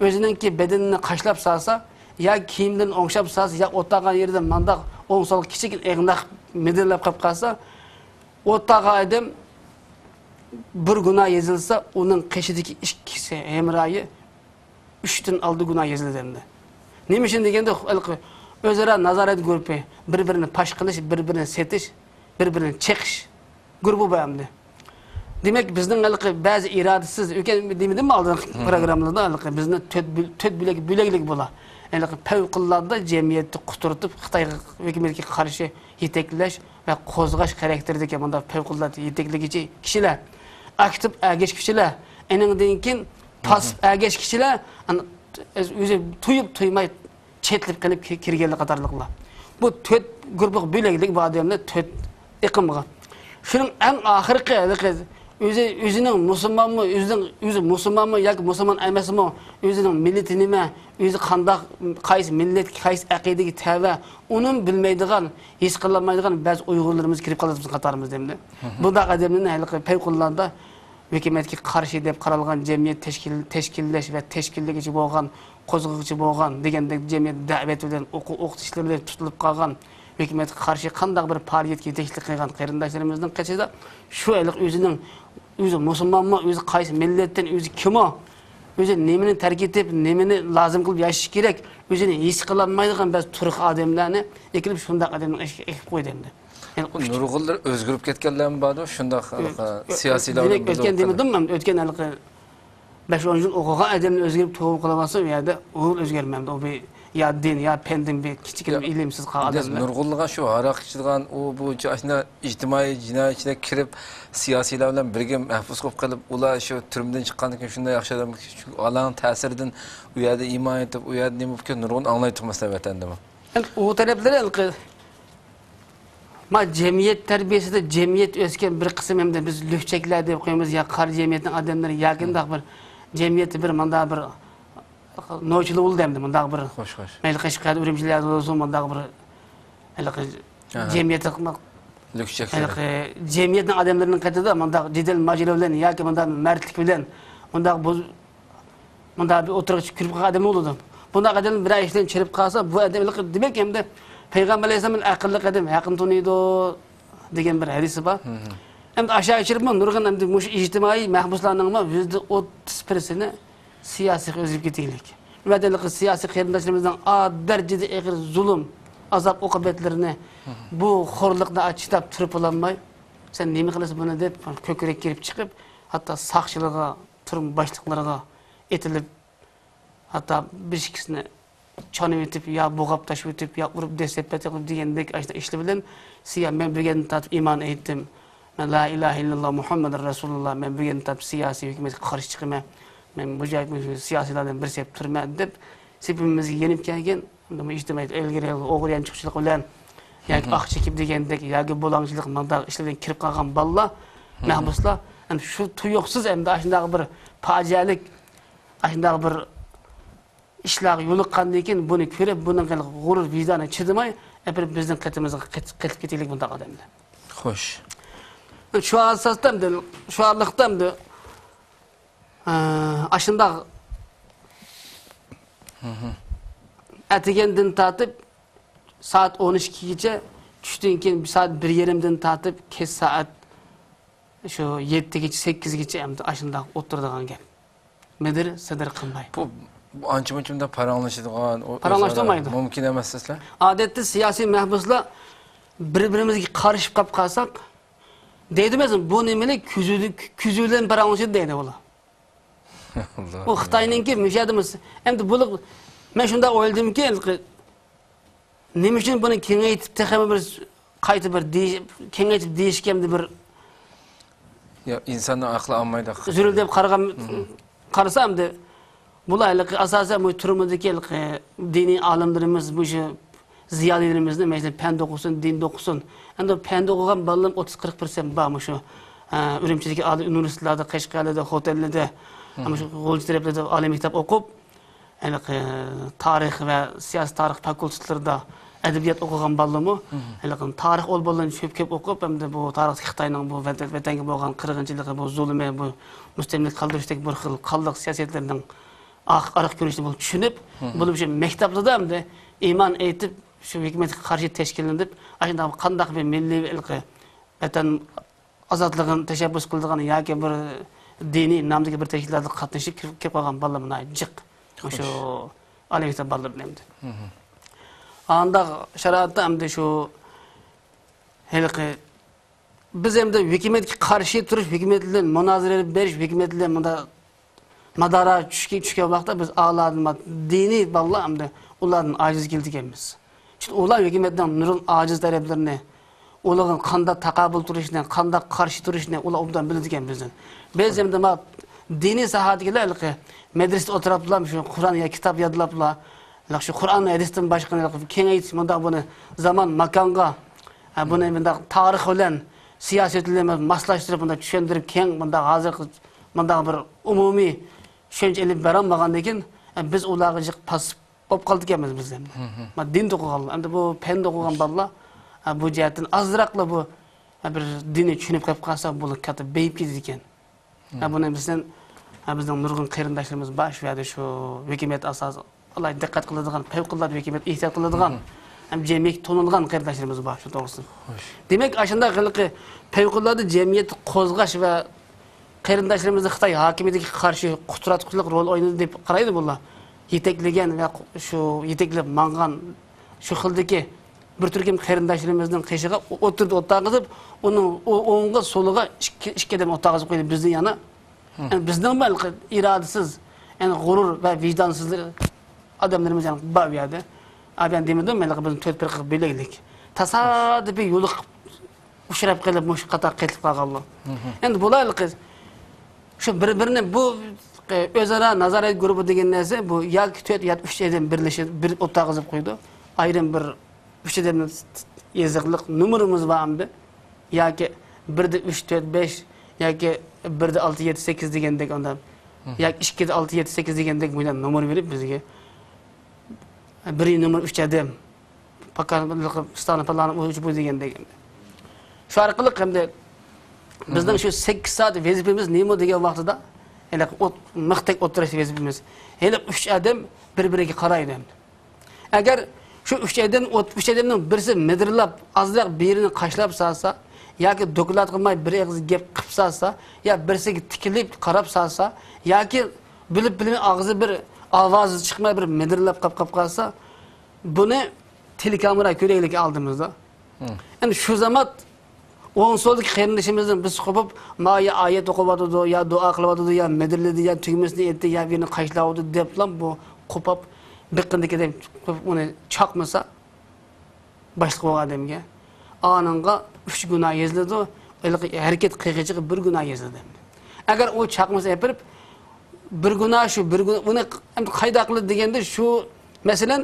ئۆزىنىڭكى بەدىنىنى قاشلاپ سالسا، يا كىيىملىرىنى ئوڭشاپ سالسا، يا ئولتۇرغان يېرىدىن مانداق ئوڭ سولغا كىچىككىنە ئېغىناق مىدىرلاپ قېلىپ قالسا، ئولتۇرغان ئادەم بىر گۇناھ يېزىلسا، ئۇنىڭ قېشىدىكى ئىككىسى ھەمراھى ئۈچتىن ئالدى گۇناھ يېزىلىدۇ ئەمدى. نېمە ئۈچۈن دېگەندە، ھېلىقى ئۆزئارا نازارەت گۇرۇپپا، بىر-بىرىنى پاش قىلىش، بىر-بىرىنى سېتىش، بىر-بىرىنى چېقىش گۇرۇپپا بار ئەمدى. دېمەك، بىزنىڭ ھېلىقى بەزى ئىرادىسىز، ئۆكەن دېمىدىممۇ ئالدىنقى پروگراممىلاردا، ھېلىقى بىزنى تۆت بۆل-، تۆت بۆلەك، بۆلەكلىك بولا. ھېلىقى پەۋقۇلئاددە جەمئىيەتنى قۇترىتىپ، خىتاي ھۆكۈمىتىگە قارشى يېتەكلەش ۋە قوزغاش خاراكتېرىدىكى مۇنداق پەۋقۇلئاددە يېتەكلىگۈچى كىشىلەر، ئاكتىپ ئەگەشكۈچىلەر، ئېنىڭدىن كېيىن پاسسىپ ئەگەشكۈچىلەر، ئەن-، ئۆزى تۇيۇپ تۇيماي چەتلىپ قېلىپ كى-، كىرگەنلىك قاتارلىقلار. بۇ تۆت گۇرۇپپىغا بۆلەيلى بۇ ئادەمنى تۆت ئېقىمغا. شۇنىڭ ئەڭ ئاخىرقى ھېلىقى ئۆزى، ئۆزىنىڭ مۇسۇلمانمۇ، ئۆزىنىڭ، ئۆزى مۇسۇلمانمۇ ياكى مۇسۇلمان ئەمەسمۇ، ئۆزىنىڭ مىللىتى نېمە، ئۆزى قانداق، قايسى مىللەتكە، قايسى ئەقىدىگە تەۋە، ئۇنىمۇ بىلمەيدىغان، ھېس قىلالمايدىغان بەزى ئۇيغۇرلىرىمىز كىرىپ قالىدۇ بىزنىڭ قاتارىمىزدا ئەمدى. بۇنداق ئادەملەرنى ھېلىقى پەۋقۇلئاددە ھۆكۈمەتكە قارشى دەپ قارالغان جەمئىيەت تەشكىل-، تەشكىللەش ۋە تەشكىللىگۈچى بولغان، قوزغىغۇچى بولغان دېگەندەك جەمئىيەت دەۋەتى بىلەن، ئوقۇ-، ئوقۇتۇشلىرى بىلەن تۇتۇلۇپ قالغان، ھۆكۈمەتكە قارشى قانداق بىر پائالىيەتكە يېتەكچىلىك قىلغان قېرىنداشلىرىمىزنىڭ قېشىدا شۇ ھېلىقى ئۆزىنىڭ، ئۆزى مۇسۇلمانمۇ، ئۆزى قايسى مىللەتتىن، ئۆزى كىمۇ، ئۆزى نېمىنى تەرك ئېتىپ، نېمىنى لازىم قىلىپ ياشىشى كېرەك، ئۆزىنى ھېس قىلالمايدىغان بەزى تۇرقى ئادەملەرنى ئەكېلىپ شۇنداق ئادەمنىڭ ئىشىغا ئېكىپ قويدى ئەمدى. يەنى ئۇ نۇرغۇنلار ئۆزگىرىپ كەتكەنلەرمۇ باردۇ، شۇنداق ھېلىقى سىياسىيلار بىلەن دېمەك، بىللە ئۆتكەن ئولتۇرۇپ. دېمىدىممۇ؟ ئۆتكەن ھېلىقى بەش-ئون يىل ئوقۇغان ئادەمنى ئۆزگىرىپ تۇغۇلغان قىلىۋالسا، ئۇ يەردە ئۇ ئۆزگەرمەمدۇ. ئۇ بىر يا دىن، يا پەن، دىن بىر كىچىككىنە يا، ئىلىمسىز قالغان ئادەملەر. نۇرغۇنلىغان شۇ ھاراق ئىچىدىغان، ئۇ بۇ ئاشۇنداق ئىجتىمائىي جىنايەتچىلەر كىرىپ، سىياسىيلار بىلەن بىرگە مەھبۇس بولۇپ قېلىپ، ئۇلار شۇ تۈرمىدىن چىققاندىن كېيىن شۇنداق ياخشى ئادەم، چۈنكى ئۇلارنىڭ تەسىرىدىن ئۇ يەردە ئىمان ئېيتىپ، ئۇ يەردە نېمە بولۇپ كېتىپ نۇرغۇن ئاڭلايتتۇق، مەسىلەن، ۋەتەندىمۇ. ئەمدى ئۇ تەرەپلىرى ھېلىقى ما جەمئىيەت تەربىيەسىدە جەمئىيەت ئۆسكەن بىر قىسىم، ئەمدى بىز لۈكچەكلەر دەپ قويىمىز، يا قارا جەمئىيەتنىڭ ئادەملىرى ياكى مۇنداق بىر جەمئىيەتتە بىر مۇنداق بىر نوچىلار بولدى ئەمدى، مۇنداق بىر خوش، خوش. مەيلى قەشقەردە، ئۈرۈمچىلەردە بولسۇن، مۇنداق بىر ھېلىقى ئاھا. جەمئىيەت، لۈكچەكلەر. ھېلىقى جەمئىيەتنىڭ ئادەملىرىنىڭ قېتىدا مۇنداق جېدەل ماجىرا بىلەن ياكى مۇنداق مەردلىك بىلەن مۇنداق بۇ مۇنداق بىر ئوتتۇرىغا چىقىپ كىرىپ قالغان ئادەم بولىدۇ. بۇنداق ئادەم بىرەر ئىشتىن چىرىپ قالسا، بۇ ئادەم ھېلىقى دېمەك ئەمدى پەيغەمبەر ئەلەيھىسسالام ئەقىللىق ئادەم ھەقنى تونۇيدۇ دېگەن بىر ھەدىسى بار. ئەمدى ئاشۇ چىرىپمۇ نۇرغۇن ئەمدى مۇشۇ ئىجتىمائىي مەھبۇسلارنىڭمۇ يۈزدە ئوتتۇز پىرسېنتى سىياسىيغا ئۆزگىرىپ كېتەيلىك. ۋەتەندىكى سىياسىي قېرىنداشلىرىمىزنىڭ ئا دەرىجىدە ئېغىر زۇلۇم، ئازاب ئوقۇبەتلىرىنى، بۇ خورلۇقنى چىداپ تۇرۇپ بولالماي، سەن نېمە قىلىسەن بۇنى دەپ، كۆكرەك كېرىپ چىقىپ، ھەتتا ساقچىلارغا، تۈرمە باشلىقلىرىغا ئېتىلىپ، ھەتتا بىر ئىككىسىنى چانىۋېتىپ، يا بوغاپ تاشلىۋېتىپ، يا ئۇرۇپ دەسسەپ قىلىپ دېگەندەك ئاشۇنداق ئىشلار بىلەن، سىيا-، مەن بۈگۈندىن تارتىپ ئىمان ئېيتتىم. مەن لا ئىلاھە ئىللاللا مۇھەممەدۇر رەسۇلۇللا، مەن بۈگۈندىن تارتىپ سىياسىي ھۆكۈمەتكە قارشى چىقىمەن. مەن بۇ جايدا سىياسىيلاردىن بىرسى بولۇپ تۇرىمەن دەپ، سېپىمىزگە يېنىپ كەلگەن، بۇ ئىجتىمائىيەت ئىلگىرى ئوغرى يانچۇقچىلىق بىلەن ياكى ئاق چېكىپ دېگەندەك ياكى بۇلاڭچىلىق مۇنداق ئىشلار بىلەن كىرىپ قالغان بالىلار، مەھبۇسلار، ئەمدى شۇ تۇيۇقسىز ئەمدى ئاشۇنداق بىر پاجىئەلىك، ئاشۇنداق بىر ئىشلارغا يولۇققاندىن كېيىن بۇنى كۆرۈپ، بۇنىڭ غۇرۇر ۋىجدانى چىدىماي، ئەپىرىپ بىزنىڭ قېتىمىزغا قېت-، قېتىپ كېتەيلىك بۇنداق ئادەملەر. خوش. شۇ ئاساستا ئەمدى، شۇ ئارىلىقتا ئەمدى، ئە، ئاشۇنداق ئەتىگەندىن تارتىپ سائەت ئون ئىككىگىچە، چۈشتىن كېيىن سائەت بىر يېرىمدىن تارتىپ كەچ سائەت شۇ يەتتىگىچە، سەككىزگىچە ئەمدى ئاشۇنداق ئولتۇرىدىغان گەپ. مىدىر سىدىر قىلماي. بۇ، بۇ ئانچە مۇنچە مۇنداق پاراڭلىشىدىغان، ئۇ-، پاراڭلاشتۇرمايدۇ. ئۆزئارا مۇمكىن ئەمەس دەيسىلەر. ئادەتتە سىياسىي مەھبۇسلار بىر-بىرىمىزگە قارىشىپ قاپ قالساق، دەيدۇ ئەمەسمۇ، بۇ نېمىلىك كۆزى، كۆزى بىلەن پاراڭلىشىدۇ دەيدۇ ئۇلار. ئۇ خىتاينىڭكى مۇشۇ يەردىمۇ، ئەمدى بۇلار، مەن شۇنداق ئويلىدىمكى، نېمە ئۈچۈن بۇنى كېڭەيتىپ، تېخىمۇ بىر قايتا بىر دېيىش-، كېڭەيتىپ دېيىشكەمدە بىر يا، ئىنساننىڭ ئەقلى ئالمايدۇ. زۆرۈر دەپ قارىغان، قارىسام، ئەمدى بۇلار ھېلىقى ئاساسەن بۇ تۈرمىدىكى ھېلىقى دىنىي ئالىملىرىمىز، مۇشۇ زىيالىيلىرىمىزنى، مەسىلەن، پەن ئوقۇسۇن، دىن ئوقۇسۇن. ئەمدى پەن ئوقۇغان بالىلىرىم ئوتتۇز قىرىق پىرسەنت بار مۇشۇ، ئە، ئۈرۈمچىدىكى ئالىي ئۇنىۋېرسىتېتلاردا، قەشقەرلەردە، خوتەنلەردە، مۇشۇ غۇلجا تەرەپلەردە ئالىي مەكتەپ ئوقۇپ، ھېلىقى تارىخ ۋە سىياسىي تارىخ فاكۇلتېتلىرىدا ئەدەبىيات ئوقۇغان بالىلىرمۇ، ھېلىقى تارىخ ئۇل بالىلىرىنى كۆپ، كۆپ ئوقۇپ، ئەمدى بۇ تارىختىكى خىتاينىڭ بۇ ۋەتەن، ۋەتەنگە بولغان قىرغىنچىلىقى، بۇ زۇلۇمى، بۇ مۇستەملىكە قالدۇرۇشتەك بىر خىل قانلىق سىياسەتلىرىنىڭ ئارقا، ئارقا كۆرۈنۈشىنى بۇ چۈشىنىپ، بۇ مۇشۇ مەكتەپلەردە ئەمدى ئىمان ئېيتىپ، شۇ ھۆكۈمەتكە قارشى تەشكىللىنىپ، ئاشۇنداق قانداق بىر مىللىي ۋە ھېلىقى ۋەتەن ئازادلىقىنى تەشەببۇس قىلىدىغان ياكى بىر دىنىي نامدىكى بىر تەشكىلاتقا قاتنىشىپ كىرىپ، كىرىپ قالغان بالىلار ناھايىتى جىق. مۇشۇ ئالىي مەكتەپ بالىلىرى ئەمدى. ئانداق شارائىتتا ئەمدى شۇ ھېلىقى بىز ئەمدى ھۆكۈمەتكە قارشى تۇرۇش، ھۆكۈمەت بىلەن مۇنازىرە ئېلىپ بېرىش، ھۆكۈمەت بىلەن مۇندا مادارا چۈشكە، چۈشكەن ۋاقىتتا بىز ئالادىن دىنىي بالىلار ئەمدى ئۇلاردىن ئاجىز كېلىدىكەنمىز. چۈنكى ئۇلار ھۆكۈمەتنىڭ نۇرغۇن ئاجىز تەرەپلىرىنى، ئۇلارغا قانداق تاقابىل تۇرۇشنى، قانداق قارشى تۇرۇشنى ئۇلار ئوبدان بىلىدىكەن بىزدىن. بىز ئەمدى ما دىنىي ساھەدىكىلەر ھېلىقى مەدرىسىدە ئولتۇراپلا، شۇ قۇرئان يا كىتاب يادلاپلا، شۇ قۇرئان ھەدىستىن باشقىنى كېڭەيتىش، مۇنداق بۇنى زامان ماكانغا، ھە، بۇنى مۇنداق تارىخ بىلەن سىياسەت بىلەن ماسلاشتۇرۇپ، مۇنداق چۈشەندۈرۈپ، كەڭ مۇنداق ھازىرقى مۇنداق بىر ئومۇمىي چۈشەنچە ئېلىپ بېرەلمىغاندىن كېيىن، ھە، بىز ئۇلارغا جىق پاسسىپ بولۇپ قالىدىكەنمىز بىز ئەمدى. ما دىندا ئوقۇغانلار، ئەمدى بۇ پەندە ئوقۇغان بالىلار، ھە، بۇ جەھەتتىن ئازراقلا بۇ، ھە، بىر دىننى چۈشىنىپ قېلىپ قالسا، بۇلار كاتتا بېيىپ كېتىدىكەن. ھە، بۇنى بىزدىن، ھە، بىزنىڭ نۇرغۇن قېرىنداشلىرىمىز بار شۇ يەردە، شۇ ھۆكۈمەت ئاساس، ئالاھىدە دىققەت قىلىدىغان، پەۋقۇلئاددە ھۆكۈمەت ئېھتىيات قىلىدىغان، ھەم جەمئىيەتكە تونۇلغان قېرىنداشلىرىمىز بار شۇ توغرىسىدا. دېمەك، ئاشۇنداق ھېلىقى پەۋقۇلئاددە جەمئىيەتنى قوزغاش ۋە قېرىنداشلىرىمىزنى خىتاي ھاكىمىيىتىگە قارشى قۇتراتقۇچىلىق رول ئوينىدى دەپ قارايدۇ بۇلار. يېتەكلىگەن ۋە شۇ يېتەكلەپ ماڭغان شۇ خىلدىكى بىر تۈركۈم قېرىنداشلىرىمىزنىڭ قېشىغا ئولتۇردى، ئولتۇرغۇزۇپ، ئۇنىڭ ئوڭغا، سولىغا ئىككى، ئىككى ئادەم ئولتۇرغۇزۇپ قويدى بىزنى يەنە. يەنى بىزنىڭمۇ ھېلىقى ئىرادىسىز، يەنى غۇرۇر ۋە ۋىجدانسىز ئادەملىرىمىز يەنە بار ئۇ يەردە. ئابىيان دېمىدىم، ھېلىقى بىزنى تۆت پىرقىغا بۆلەيلىك. تاسادىپىي يولۇقۇپ، ئۇچراپ قېلىپ، مۇشۇ قاتارغا قېتىلىپ قالغانلار. ئەمدى بۇلار ھېلىقى شۇ بىر-بىرىنى بۇ، ئۆزئارا نازارەت گۇرۇپپا دېگەن نەرسە، بۇ ياكى تۆت، ياكى ئۈچ ئادەم بىرلىشىپ، بىر ئولتۇرغۇزۇپ قويىدۇ. ئايرىم بىر ئۈچ ئادەمنىڭ يېزىقلىق نومۇرىمىز بار ئەمدى. ياكى بىردە ئۈچ، تۆت، بەش، ياكى بىردە ئالتە، يەتتە، سەككىز دېگەندەك ئاندا. ياكى ئىككىدە ئالتە، يەتتە، سەككىز دېگەندەك بۇنداق نومۇر بېرىپ بىزگە. بىر نومۇر ئۈچ ئادەم. پاكان، پىستانى، پالانى، ئۇ، بۇ دېگەندەك. شۇ ئارقىلىق ئەمدى بىزنىڭ شۇ سەككىز سائەت ۋەزىپىمىز نېمە دېگەن ۋاقتىدا، ھېلىقى ئوت، مىختەك ئولتۇرۇش ۋەزىپىمىز. ھېلىقى ئۈچ ئادەم بىر-بىرىگە قارايدۇ ئەمدى. ئەگەر شۇ ئۈچ ئادەم، ئۈچ ئادەمنىڭ بىرسى مىدىرلاپ، ئازراق بىرىنى قاشلاپ سالسا، ياكى دوكلات قىلماي بىر ئېغىز گەپ قىپ سالسا، يا بىرسىگە تىكىلىپ قاراپ سالسا، ياكى بىلىپ بىلمەي ئاغزى بىر ئاۋازى چىقماي بىر مىدىرلاپ قاپ قاپ قالسا، بۇنى تېلېكامېرا كۆرەيلىك ئالدىمىزدا. ئەمدى شۇ زامات ئوڭ سولدىكى قېرىندىشىمىزدىن بىز قوپۇپ، ما يا ئايەت ئوقۇۋاتىدۇ، يا دۇئا قىلىۋاتىدۇ، يا مىدىرلىدى، يا تۈگمىسىنى ئېيتتى، يا بىرنى قاشلاۋاتىدۇ دەپلا بۇ قوپۇپ، بېقىندىكىدەك قوپۇپ ئۇنى چاقمىسا، باشلىق بولغان ئادەمگە، ئانىڭغا ئۈچ گۇناھ يېزىلىدۇ، ھېلىقى ھەرىكەت قىلغىچىغا بىر گۇناھ يېزىلىدۇ. ئەگەر ئۇ چاقمىسا ئېپىرىپ، بىر گۇناھ شۇ، بىر گۇناھ، ئۇنى ئەمدى قايدا قىلىدۇ دېگەندە، شۇ، مەسىلەن،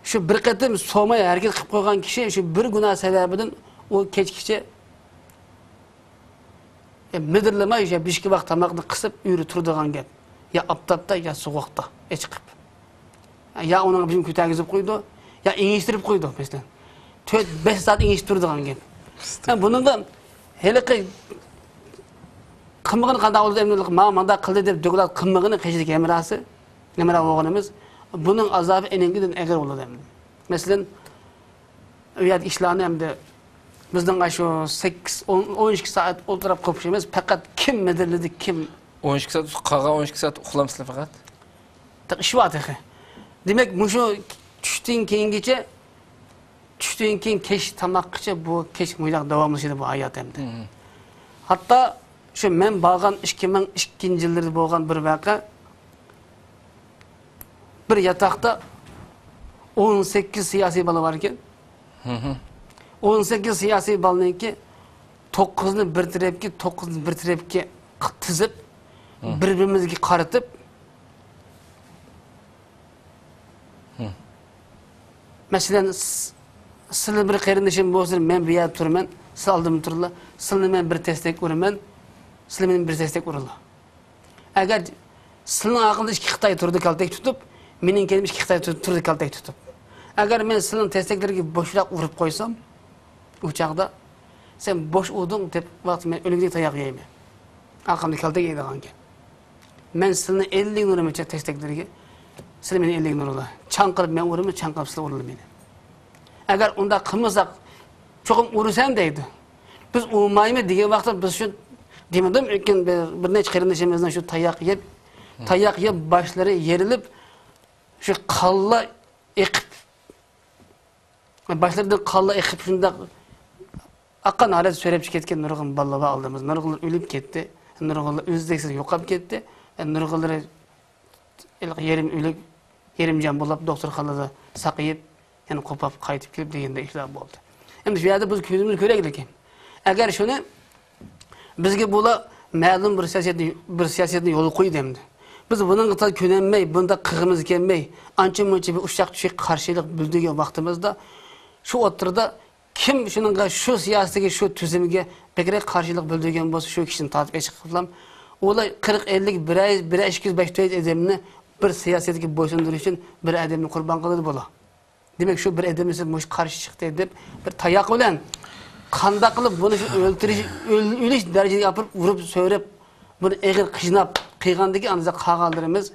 شۇ بىر قېتىم سوماي ھەرىكەت قىلىپ قويغان كىشى شۇ بىر گۇناھ سەۋەبىدىن ئۇ كەچكىچە ئە، مىدىرلىماي، يا بېشىكى ۋاق تاماقنى قىسىپ ئۆرە تۇرىدىغان گەپ. يا ئاپتاپتا، يا سوغۇقتا ئېچىقىپ. يا ئۇنىڭ بېشىنى كۆتەرگۈزۈپ قويىدۇ، يا ئېڭىشتۈرۈپ قويىدۇ، مەسىلەن. تۆت، بەش سائەت ئېڭىشتۈرىدىغان گەپ. ھە، بۇنىڭغا ھېلىقى قىلمىغىنى قانداق بولىدۇ، ئەمدى ماڭا مانداق قىلدى دەپ دوكلات قىلمىغىنى قېشىدىكى ھەمراھسى، ھەمراھ بولغىنىمىز، بۇنىڭ ئازابى ئەنىڭكىدىن ئېغىر بولىدۇ ئەمدى. مەسىلەن، ئۇ يەردە ئىشلارنى ئەمدى بىزنىڭ ئاشۇ سەككىز، ئون، ئون ئىككى سائەت ئولتۇرۇپ قوپۇشىمىز، پەقەت كىم مىدىرلىدى، كىم. ئون ئىككى سائەت، قالغان ئون ئىككى سائەت ئۇخلامسىلەر پەقەت؟ تېخى ئىش بار تېخى. دېمەك، مۇشۇ چۈشتىن كېيىنگىچە، چۈشتىن كېيىن كەچ تاماققىچە بۇ كەچ مۇشۇنداق داۋاملىشىدۇ بۇ ھايات ئەمدى. ھەتتا شۇ مەن بارغان ئىككى مىڭ ئىككىنچى يىللىرىدا بولغان بىر ۋەقە، بىر ياتاقتا ئون سەككىز سىياسىي بالا بار ئىكەن. ئون سەككىز سىياسىي بالىنىڭكى توققۇزنى بىر تەرەپكە، توققۇزنى بىر تەرەپكە تىزىپ، بىر-بىرىمىزگە قارىتىپ، مەسىلەن، س-، سىلى بىر قېرىندىشىم بولسۇن، مەن بۇ يەردە تۇرىمەن، سىلى ئالدىمدا تۇرىلا، سىلىنى مەن بىر تەستەك ئۇرىمەن، سىلى مېنى بىر تەستەك ئۇرىلا. ئەگەر سىلىنىڭ ئارقىڭدا ئىككى خىتاي تۇرىدۇ كالتەك تۇتۇپ، مېنىڭ كەينىمدە ئىككى خىتاي تۇ-، تۇرىدۇ كالتەك تۇتۇپ. ئەگەر مەن سىلىنىڭ تەستەكلىرىگە بوشراق ئۇرۇپ قويسام، ئۇ چاغدا سەن بوش ئۇردۇڭ دەپ ۋاقىت مەن ئۆلگۈدەك تاياق يەيمەن. ئارقامدا كالتەك يەيدىغانكەن. مەن سىلىنى ئەللىك ئۇرىمەن تەستەكلىرىگە، سىلى مېنى ئەللىك ئۇرۇلا. چاڭقىرىپ مەن ئۇرىمەن، چاڭقىرىپ سىلى ئۇرىلا مېنى. ئەگەر ئۇنداق قىلمىساق، چوقۇم ئۇرىسەن دەيدۇ. بىز ئۇرمايمىز دېگەن ۋاقىتتا بىز شۇ دېمىدىم، لېكىن بىر، بىر نەچچە قېرىندىشىمىزنىڭ شۇ تاياق يەپ، تاياق يەپ باشلىرى يېرىلىپ، شۇ قانلار ئېقىپ، باشلىرىدىن قانلار ئېقىپ، شۇنداق ئاققان ھالەتتە سۆرەپ كەتكەن نۇرغۇن بالىلار بار ئالدىمىزدا. نۇرغۇنلىرى ئۆلۈپ كەتتى، نۇرغۇنلىرى ئىزدىنىسىز يوقاپ كەتتى، نۇرغۇنلىرى ھېلىقى يېرىم ئۆلۈك، يېرىم جان بولۇپ، دوختۇرخانىدا ساقىيىپ، يەنە قوپاپ قايتىپ كېلىپ دېگەندەك ئىشلار بولدى. ئەمدى شۇ يەردە بىز كۆزىمىز كۆرەيلىكىن. ئەگەر شۇنى بىزگە بۇلار مەلۇم بىر سىياسەتنى، بىر سىياسەتنى يولغا قويدى ئەمدى. بىز بۇنىڭغا تازا كۆنەلمەي، بۇنداق قىلغىمىز كەلمەي، ئانچە-مۇنچە بىر ئۇششاق-چۈششەك قارشىلىق بىلدۈرگەن ۋاقتىمىزدا، شۇ ئوتتۇرىدا كىم شۇنىڭغا، شۇ سىياسىتىگە، شۇ تۈزۈمگە بەكرەك قارشىلىق بىلدۈرگەن بولسا، شۇ كىشىنى تارتىپ ئېچىقىپ قىلام. ئۇلار قىرىق، ئەللىك، بىرەر، بىرەر ئىككى يۈز، بەش يۈز ئادەمنى بىر سىياسەتكە بويسۇندۇرۇش ئۈچۈن بىر ئادەمنى قۇربان قىلىدۇ بۇلار. دېمەك، شۇ بىر ئادەم مۇشۇ قارشى چىقتى دەپ، بىر تاياق بىلەن قانداق قىلىپ بۇنى شۇ ئۆلتۈرۈش، ئۆل-، ئۆلۈش دەرىجىگە ئاپىرىپ، ئۇرۇپ، سۆرەپ، بۇنى ئېغىر قىيناپ قىلغاندىكىن، ئاندىن قالغانلىرىمىز،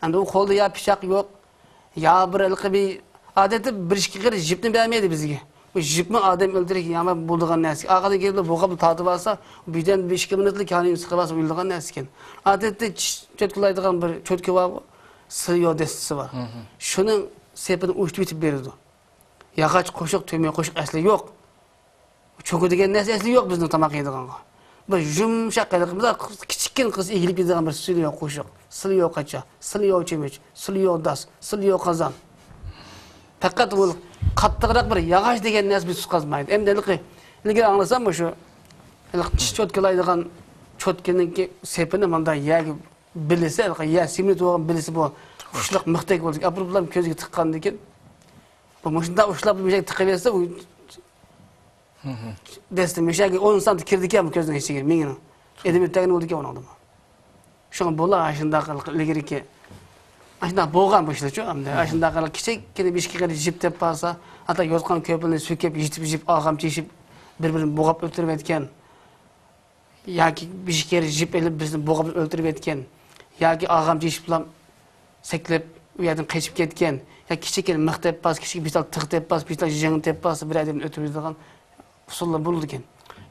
ئەمدى ئۇ قولدا يا پىچاق يوق، يا بىر ھېلىقى بىر، ئادەتتە بىر ئىككى قېرى جىپنى بەرمەيدۇ بىزگە. بۇ جىپمۇ ئادەم ئۆلتۈرۈش يامان بولىدىغان نەرسە. ئارقىدىن كېلىپ بوغاپلا تارتىپ ئالسا، بىردەم بىر ئىككى مىنۇتلا كەينىدىن سىقىپ ئالسا ئۆلىدىغان نەرسە ئىكەن. ئادەتتە چىش چوتكىلايدىغان بىر چوتكا بارغۇ، سىليو دەستىسى بار. شۇنىڭ سېپىنى ئۇشتۇرۇۋېتىپ بېرىدۇ. ياغاچ قوشۇق، تۆمۈر قوشۇق ئەسلى يوق. چوكا دېگەن نەرسە ئەسلى يوق بىزنىڭ تاماق يەيدىغانغا. بىر يۇمشاق ھېلىقى بىر كىچىككىنە قىز ئېگىلىپ يەيدىغان بىر سىليو قوشۇق، سىليو قاچا، سىليو چۆمۈچ، سىليو داس، سىليو قازان. پەقەت ئۇ قاتتىقراق بىر ياغاچ دېگەن نەرسە بىز تۇتقازمايدۇ. ئەمدى ھېلىقى، ئىلگىرى ئاڭلىسام مۇشۇ، ھېلىقى چىش چوتكىلايدىغان چوتكىنىڭكى سېپىنى مۇنداق يەرگە بىلىسى، ھېلىقى يەر سېمونت بولغان بىلىسى بۇ، ئۇششاق مىختەك بولىدىكەن. ئاپىرىپ بىلەن كۆزگە تىققاندىكىن، بۇ مۇشۇنداق ئۇششاق بىر مىختەك تىقىۋەتسە، ئۇ دەستە مۇشەگە ئون سانتى كىرىدىكەن بۇ كۆزنىڭ ئىچىگە، مېڭىنىڭ. ئېدىم ئۆتەگىنى بولىدىكەن ئۇنىڭدىمۇ. شۇڭا بۇلار ئاشۇنداق قىلىق ئىلگىرىكى، ئاشۇنداق بولغان بۇ ئىشلارچۇ ئەمدى. ئاشۇنداق قىلىق كىچىككىنە بىر ئىككى قېرى جىپ دەپ بارسا، ھەتتا يوتقان كۆپۈرنى سۆكۈپ، يىتىپ يىپ، ئاغام چېشىپ، بىر بىرىنى بوغاپ ئۆلتۈرۈۋەتكەن. ياكى بىر ئىككى قېرى جىپ ئېلىپ بىزنى بوغاپ ئۆلتۈرۈۋەتكەن. ياكى ئاغام چېشىپلا سەكلەپ، ئۇ يەردىن قېچىپ كەتكەن. يا كىچىككىنە مىخ دەپ بارسا، كىچىك بىر تال تىغ دەپ بارسا، بىر تال يىڭنە دەپ بارسا، بىر ئادەمنى ئۆلتۈرىدىغان ئۇسۇللار بولىدىكەن.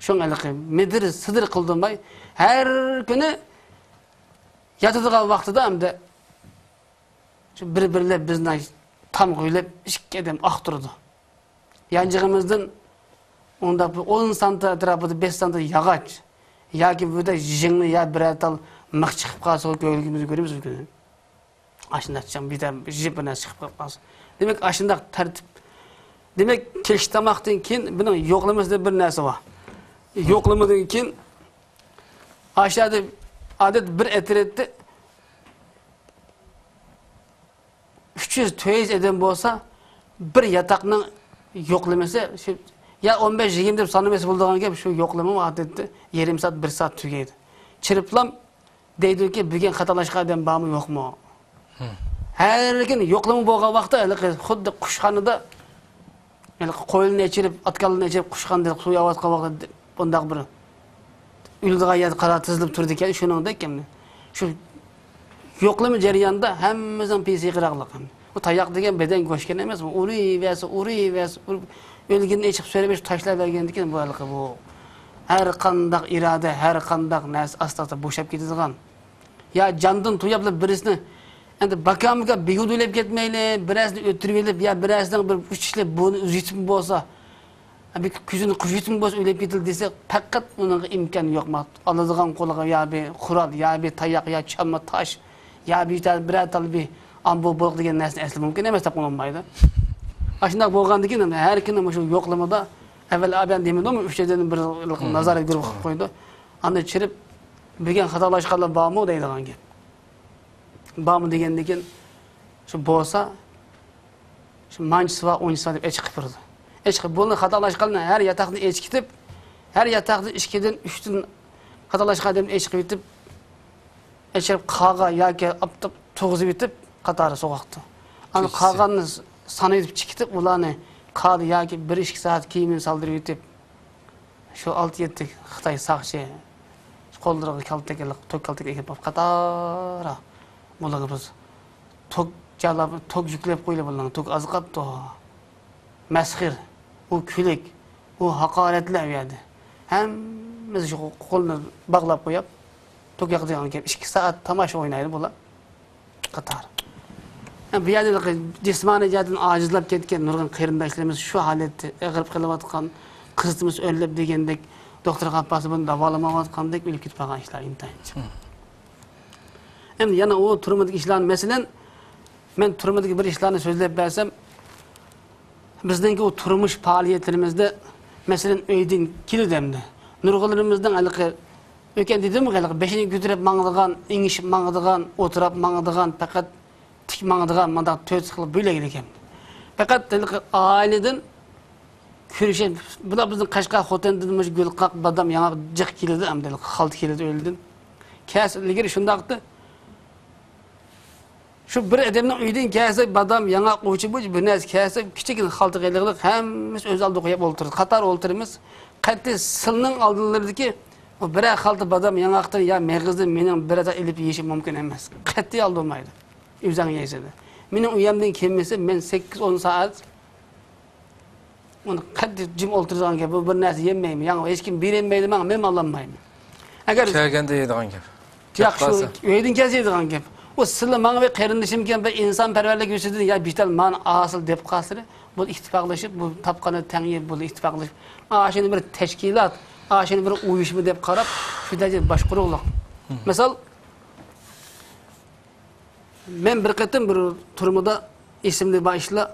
شۇڭا ھېلىقى مىدىر سىدىر قىلدۇرماي، ھەر كۈنى ياتىدىغان ۋاقتىدا ئەمدى شۇ بىر-بىرلەپ بىزنى تامغا يۆلەپ ئىككى ئادەم ئاقتۇرىدۇ. يانچىقىمىزدىن ئۇنداق بىر ئون سانتى ئەتراپىدا، بەش سانتى ياغاچ ياكى بۇ يەردە يىڭنە يا بىرەر تال مىخ چىقىپ قالسا، كۆڭلىمىزگە كۆرىمىز بىر كۈنى. ئاشۇنداق چىڭ بىر يىپ بىر نەرسە چىقىپ قالسا. دېمەك، ئاشۇنداق تەرتىپ. دېمەك، كەچلىك تاماقتىن كېيىن بۇنىڭ يوقلىمىسىدا بىر نەرسە بار. يوقلىمىدىن كېيىن ئاشۇ يەردە ئادەت بىر ئەترەتتە ئۈچ يۈز، تۆت يۈز ئادەم بولسا، بىر ياتاقنىڭ يوقلىمىسى شۇ، يا ئون بەش، يىگىرمە دەپ سانىمىسا بولىدىغان گەپ، شۇ يوقلىما ئادەتتە يېرىم سائەت، بىر سائەت تۈگەيدۇ. چىرىپلام دەيدۇكى، بۈگۈن خاتالاشقان ئادەم بارمۇ، يوقمۇ؟ ھەر كۈنى يوقلىما بولغان ۋاقىتتا، ھېلىقى خۇددى قۇشخانىدا ھېلىقى قويلىنى ئېچىرىپ، ئاتكاللىنى ئېچىرىپ، قۇشخانىدا سۇ يەۋاتقان ۋاقىتتا بۇنداق بىر ئۆلىدىغان يەردە قارا تىزىلىپ تۇرىدىكەن، شۇنىڭدەك ئەمدى. شۇ يوقلىما جەريانىدا ھەممىسىنىڭ پېيى سېقىراقلىق. بۇ تاياق دېگەن بەدەن گۆشكىنى ئەمەس، بۇ ئۇرۇۋەرسە، ئۇرۇۋەرسە، ئۇرۇپ، ئۆلگىنىنى ئېچىپ سۆرەپ، تاشلاپ بەرگەندىكىن، بۇ ھېلىقى بۇ ھەر قانداق ئىرادە، ھەر قانداق نەرسە ئاستا-ئاستا بوشاپ كېتىدىغان. يا جاندىن توياپلا بىرسىنى، ئەمدى باكامۇكا بىھۇدە ئۆلۈپ كەتمەيلى، بىرەرسىنى ئۆلتۈرۈۋېلىپ، يا بىرەرسىنىڭ بىر ئۇچۇشلىپ بۇنى ئۈزۈۋېتىپمۇ بولسا، بىر كۆزىنى قۇيۇۋېتىپمۇ بولسا ئۆلۈپ كېتىلدى دېسە، پەقەت ئۇنىڭغا ئىمكان يوق. ئالىدىغان قولىغا يا بىر قورال، يا بىر تاياق، يا چالما تاش، يا بىر تال، بىرەر تال بىر ئامبۇر بولۇق دېگەن نەرسىنى ئەسلى مۇمكىن ئەمەس دەپ قويۇلمايدۇ. ئاشۇنداق بولغاندىكىن، ھەر كۈنى مۇشۇ يوقلىمىدا، ئەۋۋەل ئابىيان دېمىدىمۇ، ئۈچ يەردىن بىر نازارەت گۇرۇپپا قىلىپ قويىدۇ. ئاندىن چىرىپ، بۈگۈن خاتالاشقانلار بارمۇ دەيدىغان گەپ. بارمۇ دېگەندىن كېيىن، شۇ بولسا، شۇ مانچىسى بار، ئونچىسى بار دەپ ئېچىقىپ بېرىدۇ. ئېچىقىپ، بۇنى خاتالاشقاننى ھەر ياتاقتىن ئېچىكىتىپ، ھەر ياتاقتىن ئىككىدىن، ئۈچتىن خاتالاشقان ئادەمنى ئېچىقىۋېتىپ، ئېچىقىپ قارغا ياكى ئاپتاپ تۇرغۇزۇۋېتىپ، قاتارى سوغۇقتا. ئاندىن قالغاننى سانىۋېتىپ چىقىتىپ، ئۇلارنى قاردا ياكى بىر ئىككى سائەت كىيىمىنى سالدۇرۇۋېتىپ، شۇ ئالتە يەتتە خىتاي ساقچى قوللىرىغا كالتەك، توك كالتەك ئېلىپ قاتارا بۇلارغا بىز توك جالاپ، توك يۈكلەپ قويىلى بۇلارنىڭ، توك ئاز قاپتۇ. مەسخىر، ئۇ كۈلۈك، ئۇ ھاقارەتلەر ئۇ يەردە. ھەممىسى شۇ قولىنى باغلاپ قويۇپ، توك ياقىدىغان گەپ. ئىككى سائەت تاماشا ئوينايدۇ بۇلار. قاتار. بۇ يەردە جىسمانىي جەھەتتىن ئاجىزلاپ كەتكەن نۇرغۇن قېرىنداشلىرىمىز شۇ ھالەتتە ئېغىرىپ قېلىۋاتقان، قىزىتىمىز ئۆرلەپ دېگەندەك، دوختۇرغا ئاپارسا بۇنى داۋالىمايۋاتقاندەك ئۆلۈپ كېتىپ قالغان ئىشلار ئىنتايىن جىق. ئەمدى يەنە ئۇ تۈرمىدىكى ئىشلارنى، مەسىلەن، مەن تۈرمىدىكى بىر ئىشلارنى سۆزلەپ بەرسەم، بىزنىڭكى ئۇ تۇرمۇش پائالىيەتلىرىمىزدە، مەسىلەن، ئۆيدىن كېلىدۇ ئەمدى. نۇرغۇنلىرىمىزنىڭ ھېلىقى ئۆكەن دېدىمغۇ، ھېلىقى بېشىنى كۆتۈرۈپ ماڭىدىغان، ئېڭىشىپ ماڭىدىغان، ئولتۇراپ ماڭىدىغان، پەقەت تىك ماڭىدىغان مانداق تۆت خىل بۆلەك ئىكەن. پەقەت ھېلىقى ئائىلىدىن كۆرۈشۈپ، بۇلار بىزنىڭ قەشقەر خوتەندىن مۇشۇ گۈلقاق، بادام، ياڭاق جىق كېلىدۇ، ئەمدى ھېلىقى خالتا كېلىدۇ ئۆيدىن. كەلسە ئىلگىرى شۇنداقتى. شۇ بىر ئادەمنىڭ ئۆيىدىن كەلسە، بادام، ياڭاق، ئوچى بۇچى بىر نەرسە كەلسە، كىچىككىنە خالتا قېلىقلىق ھەممىسى ئۆز ئالدىغا قويۇپ ئولتۇرىدۇ. قاتار ئولتۇرىمىز. قەتئىي سىلنىڭ ئالدىلىرىدىكى بۇ بىرەر خالتا بادام، ياڭاقتىن يا مېغىزدىن مېنىڭ بىر ئاتا ئېلىپ يېيىشىم مۇمكىن ئەمەس. قەتئىي ئالدىرمايدۇ. ئۆزۈڭ يەيسەن. مېنىڭ ئۆيۈمدىن كەلمىسە، مەن سەككىز ئون سائەت ئۇنى قەتئىي جىم ئولتۇرىدىغان گەپ، بۇ بىر نەرسە يېمەيمەن، ياڭ ھېچكىم بېرەلمەيدۇ ماڭا، مەنمۇ ئالالمايمەن. ئەگەر كەلگەندە يەيدىغان گەپ. ياق، شۇ ئۆيدىن كەلسە يەيدىغان گەپ. ئۇ سىلە ماڭا بىر قېرىندىشىمكەن، بىر ئىنسانپەرۋەرلىك يۈزىدىن، يا بىتەل مانا ئاسىل دەپ قالسىلە، بۇ ئىتتىپاقلىشىپ، بۇ تاپقاندا تەڭ يەپ، بۇ ئىتتىپاقلىشىپ، ئاشۇنى بىر تەشكىلات، ئاشۇنى بىر ئۇيۇشما دەپ قاراپ، شۇ دەرىجىدە باشقۇرۇقلۇق. مىسال، مەن بىر قېتىم بىر تۈرمىدە ئېسىمدە بار ئىشلار،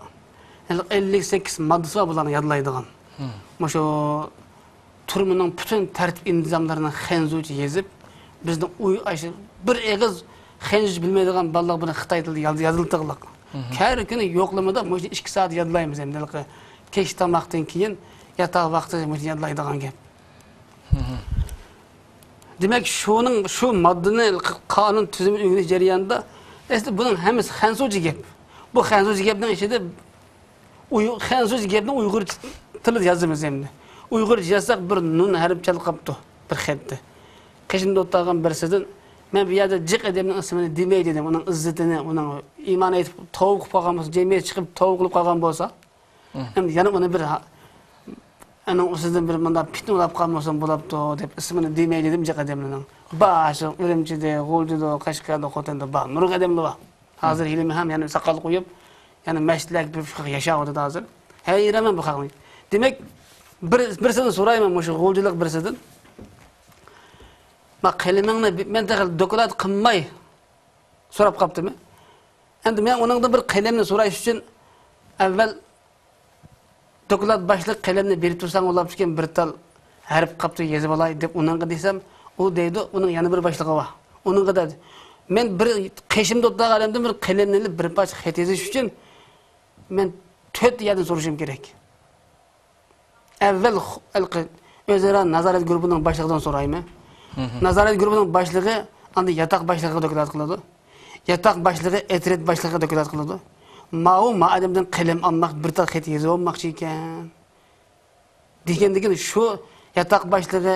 ھېلىقى ئەللىك سەككىز ماددىسى بار بۇلارنى يادلايدىغان. مۇشۇ تۈرمىنىڭ پۈتۈن تەرتىپ ئىنتىزاملىرىنى خەنزۇچە يېزىپ، بىزنى ئۇي-، ئاشۇ بىر ئېغىز خەنزۇچە بىلمەيدىغان بالىلار بۇنى خىتاي تىلىدا ياز-، يازىلتىغلىق. ھەر كۈنى يوقلىمىدا مۇشۇ ئىككى سائەت يادلايمىز ئەمدى ھېلىقى كەچلىك تاماقتىن كېيىن ياتاق ۋاقتى مۇشۇ يادلايدىغان گەپ. دېمەك، شۇنىڭ، شۇ ماددىنى قانۇن تۈزۈمى ئۆگىنىش جەريانىدا، ئەسلى بۇنىڭ ھەممىسى خەنزۇچە گەپ. بۇ خەنزۇچە گەپنىڭ ئىچىدە ئۇي-، خەنزۇچە گەپنى ئۇيغۇرچە تىلدا يازىمىز ئەمدى. ئۇيغۇرچە يازساق، بىر نۇن ھەرپ چالقاپتۇ، بىر خەتتە. قېشىمدا ئولتۇرغان بىرسىدىن، مەن بۇ يەردە جىق ئادەمنىڭ ئىسمىنى دېمەي دېدىم، ئۇنىڭ ئىززىتىنى، ئۇنىڭ ئىمان ئېيتىپ، تەۋبە قىلىپ قالغان بولسا، جەمئىيەت چىقىپ تەۋبە قىلىپ قالغان بولسا، ئەمدى يەنە ئۇنى بىر ھا-، ئۇنىڭ ئۈستىدىن بىر مۇنداق پىتنە ئۇلاپ قالمىسۇن بولامدۇ دەپ ئىسمىنى دېمەيلى دېدىم جىق ئادەملەرنىڭ. بار شۇ ئۈرۈمچىدە، غۇلجىدا، قەشقەردە، خوتەندە بار. نۇرغۇن ئادەملەر بار. ھازىر ھېلىمۇ ھەم يەنە ساقال قويۇپ، يەنە مەسچىتلەرگە بېرىپ شۇ ياشاۋاتىدۇ ھازىر. ھەيرانمەن بۇ خەقنى. دېمەك، بىر، بىرسىدىن سورايمەن مۇشۇ غۇلجىلىق بىرسىدىن. ما قەلىمىڭنى بى-، مەن تېخى دوكلات قىلماي سوراپ قاپتىمەن. ئەمدى مەن ئۇنىڭدىن بىر قەلەمنى سوراش ئۈچۈن ئەۋۋەل دوكلات باشلىق قەلەمنى بېرىپ تۇرساڭ بولاپتىكەن، بىر تال ھەرپ قاپتۇ، يېزىپ ئالاي دەپ ئۇنىڭغا دېسەم، ئۇ دەيدۇ، ئۇنىڭ يەنە بىر باشلىقى بار. ئۇنىڭغا دەيدۇ، مەن بىر قېشىمدا ئولتۇرغان ئادەمدىن بىر قەلەمنى ئېلىپ، بىر پارچە خەت يېزىش ئۈچۈن مەن تۆت يەردىن سورىشىم كېرەك. ئەۋۋەل خ-، ھېلىقى ئۆزئارا نازارەت گۇرۇپپىنىڭ باشلىقىدىن سورايمەن. نازارەت گۇرۇپپىنىڭ باشلىقى ئاندىن ياتاق باشلىقىغا دوكلات قىلىدۇ. ياتاق باشلىقى ئەترەت باشلىقىغا دوكلات قىلىدۇ. ماۋۇ ما ئادەمدىن قەلەم ئالماق، بىر تال خەت يېزىۋالماقچى ئىكەن، دېگەندىكىن شۇ ياتاق باشلىقى،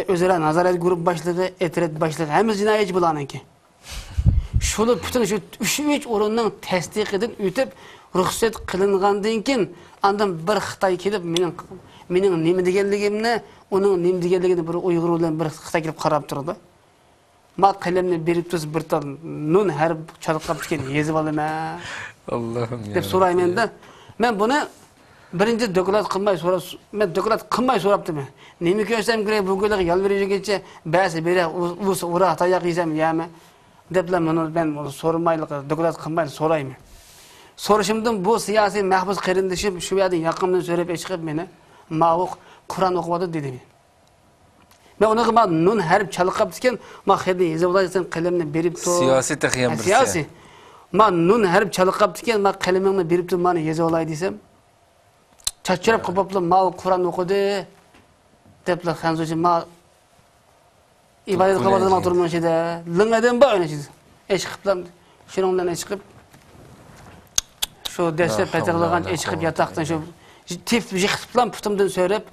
ئۆزئارا نازارەت گۇرۇپپا باشلىقى، ئەترەت باشلىقى، ھەممىسى جىنايەتچى بۇلارنىڭكى. شۇلار پۈتۈن شۇ ئۈچ، ئۈچ ئورۇننىڭ تەستىقىدىن ئۆتۈپ، رۇخسەت قىلىنغاندىن كېيىن، ئاندىن بىر خىتاي كېلىپ، مېنىڭ، مېنىڭ نېمە دېگەنلىكىمنى، ئۇنىڭ نېمە دېگەنلىكىنى بىر ئۇيغۇر بىلەن بىر خىتاي كېلىپ قاراپ تۇرىدۇ. ما قەلەمنى بېرىپ تۇرسا، بىر تال نۇن ھەرپ چالا قاپتىكەن، يېزىپ ئالىمەن، ئاللاھۇم دەپ يا سورايمەن رەببى. دە. مەن بۇنى بىرىنچى دوكلات قىلماي سوراپ، مەن دوكلات قىلماي سوراپتىمەن. نېمە كۆرسەم كېرەك، بۇ كۈنلەرگە يالۋۇرۇپ يۈرگىنچە، بەسە بېرە، ئۇ-، ئۇ-، ئۇرا تاياق يېسەم يەمە، دەپلا مەن، مەن سورىمايلا، دوكلات قىلماي سورايمەن. سورىشىمدىن بۇ سىياسىي مەھبۇس قېرىندىشىم شۇ يەردىن ياقامدىن سۆرەپ ئېچىقىپ مېنى، ماۋۇ قۇرئان ئوقۇۋاتىدۇ دېدى. مەن ئۇنىڭغا ما نۇن ھەرپ چالا قاپتىكەن، ما خېتىنى يېزىۋالاي دېسەم، قەلەمنى بېرىپتۇ. سىياسىي تېخى ھە، يەنە بىرسى. سىياسىي. ما نۇن ھەرپ چالا قاپتىكەن، ما قەلىمىڭنى بېرىپتۇ، مانا يېزىۋالاي دېسەم، چاچراپ قوپۇپلا، ماۋۇ قۇرئان ئوقۇدى، دەپلا خەنزۇچە ما ئىبادەت قىلىۋاتىدۇ ما تۇرمۇش ئىچىدە. لىڭ ئادەم بار ئۆينىڭ ئىچىدە. ئېچىقىپلا، شۇنىڭ بىلەن ئېچىقىپ، شۇ دەسلەپ پەتىقلىغان ئېچىقىپ ياتاقتىن شۇ تېپىپ يىقىتىپلا پۇتۇمدىن سۆرەپ،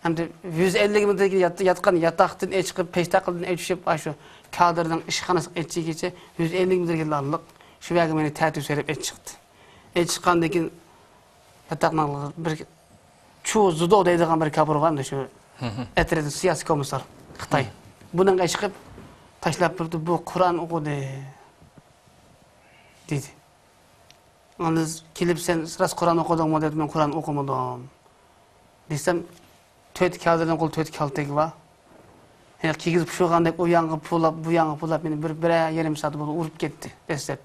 ئەمدى يۈز ئەللىك مېتىر يات-، ياتقان ياتاقتىن ئېچىقىپ، پەيتاقىلدىن ئېچىشىپ، ئاشۇ كادىرنىڭ ئىشخانىسىغا ئېچىشىگىچە يۈز ئەللىك مېتىرگە لارلىق. شۇ يەرگە مېنى تەتۈر سۆرەپ ئېچىقتى. ئېچىققاندىن كېيىن ياتاقنىڭ بىر چۇ زۇدو دەيدىغان بىر كاپىر بار ئەمدى شۇ ئەترەتنىڭ سىياسىي كومىسسار خىتاي. بۇنىڭغا ئېچىقىپ تاشلاپ بېرىپتۇ، بۇ قۇرئان ئوقۇدى، دېدى. ئاندىن كېلىپ، سەن راست قۇرئان ئوقۇدۇڭمۇ دېدى، مەن قۇرئان ئوقۇمىدىم دېسەم، تۆت كادىرنىڭ قولىدا تۆت كالتەك بار. ھە، كىيگۈزۈپ پۇشۇرغاندەك ئۇ ياڭغا پۇلاپ، بۇ ياڭغا پۇلاپ، مېنى بىر، بىرەر يېرىم سائەت بولدى ئۇرۇپ كەتتى دەسلەپ.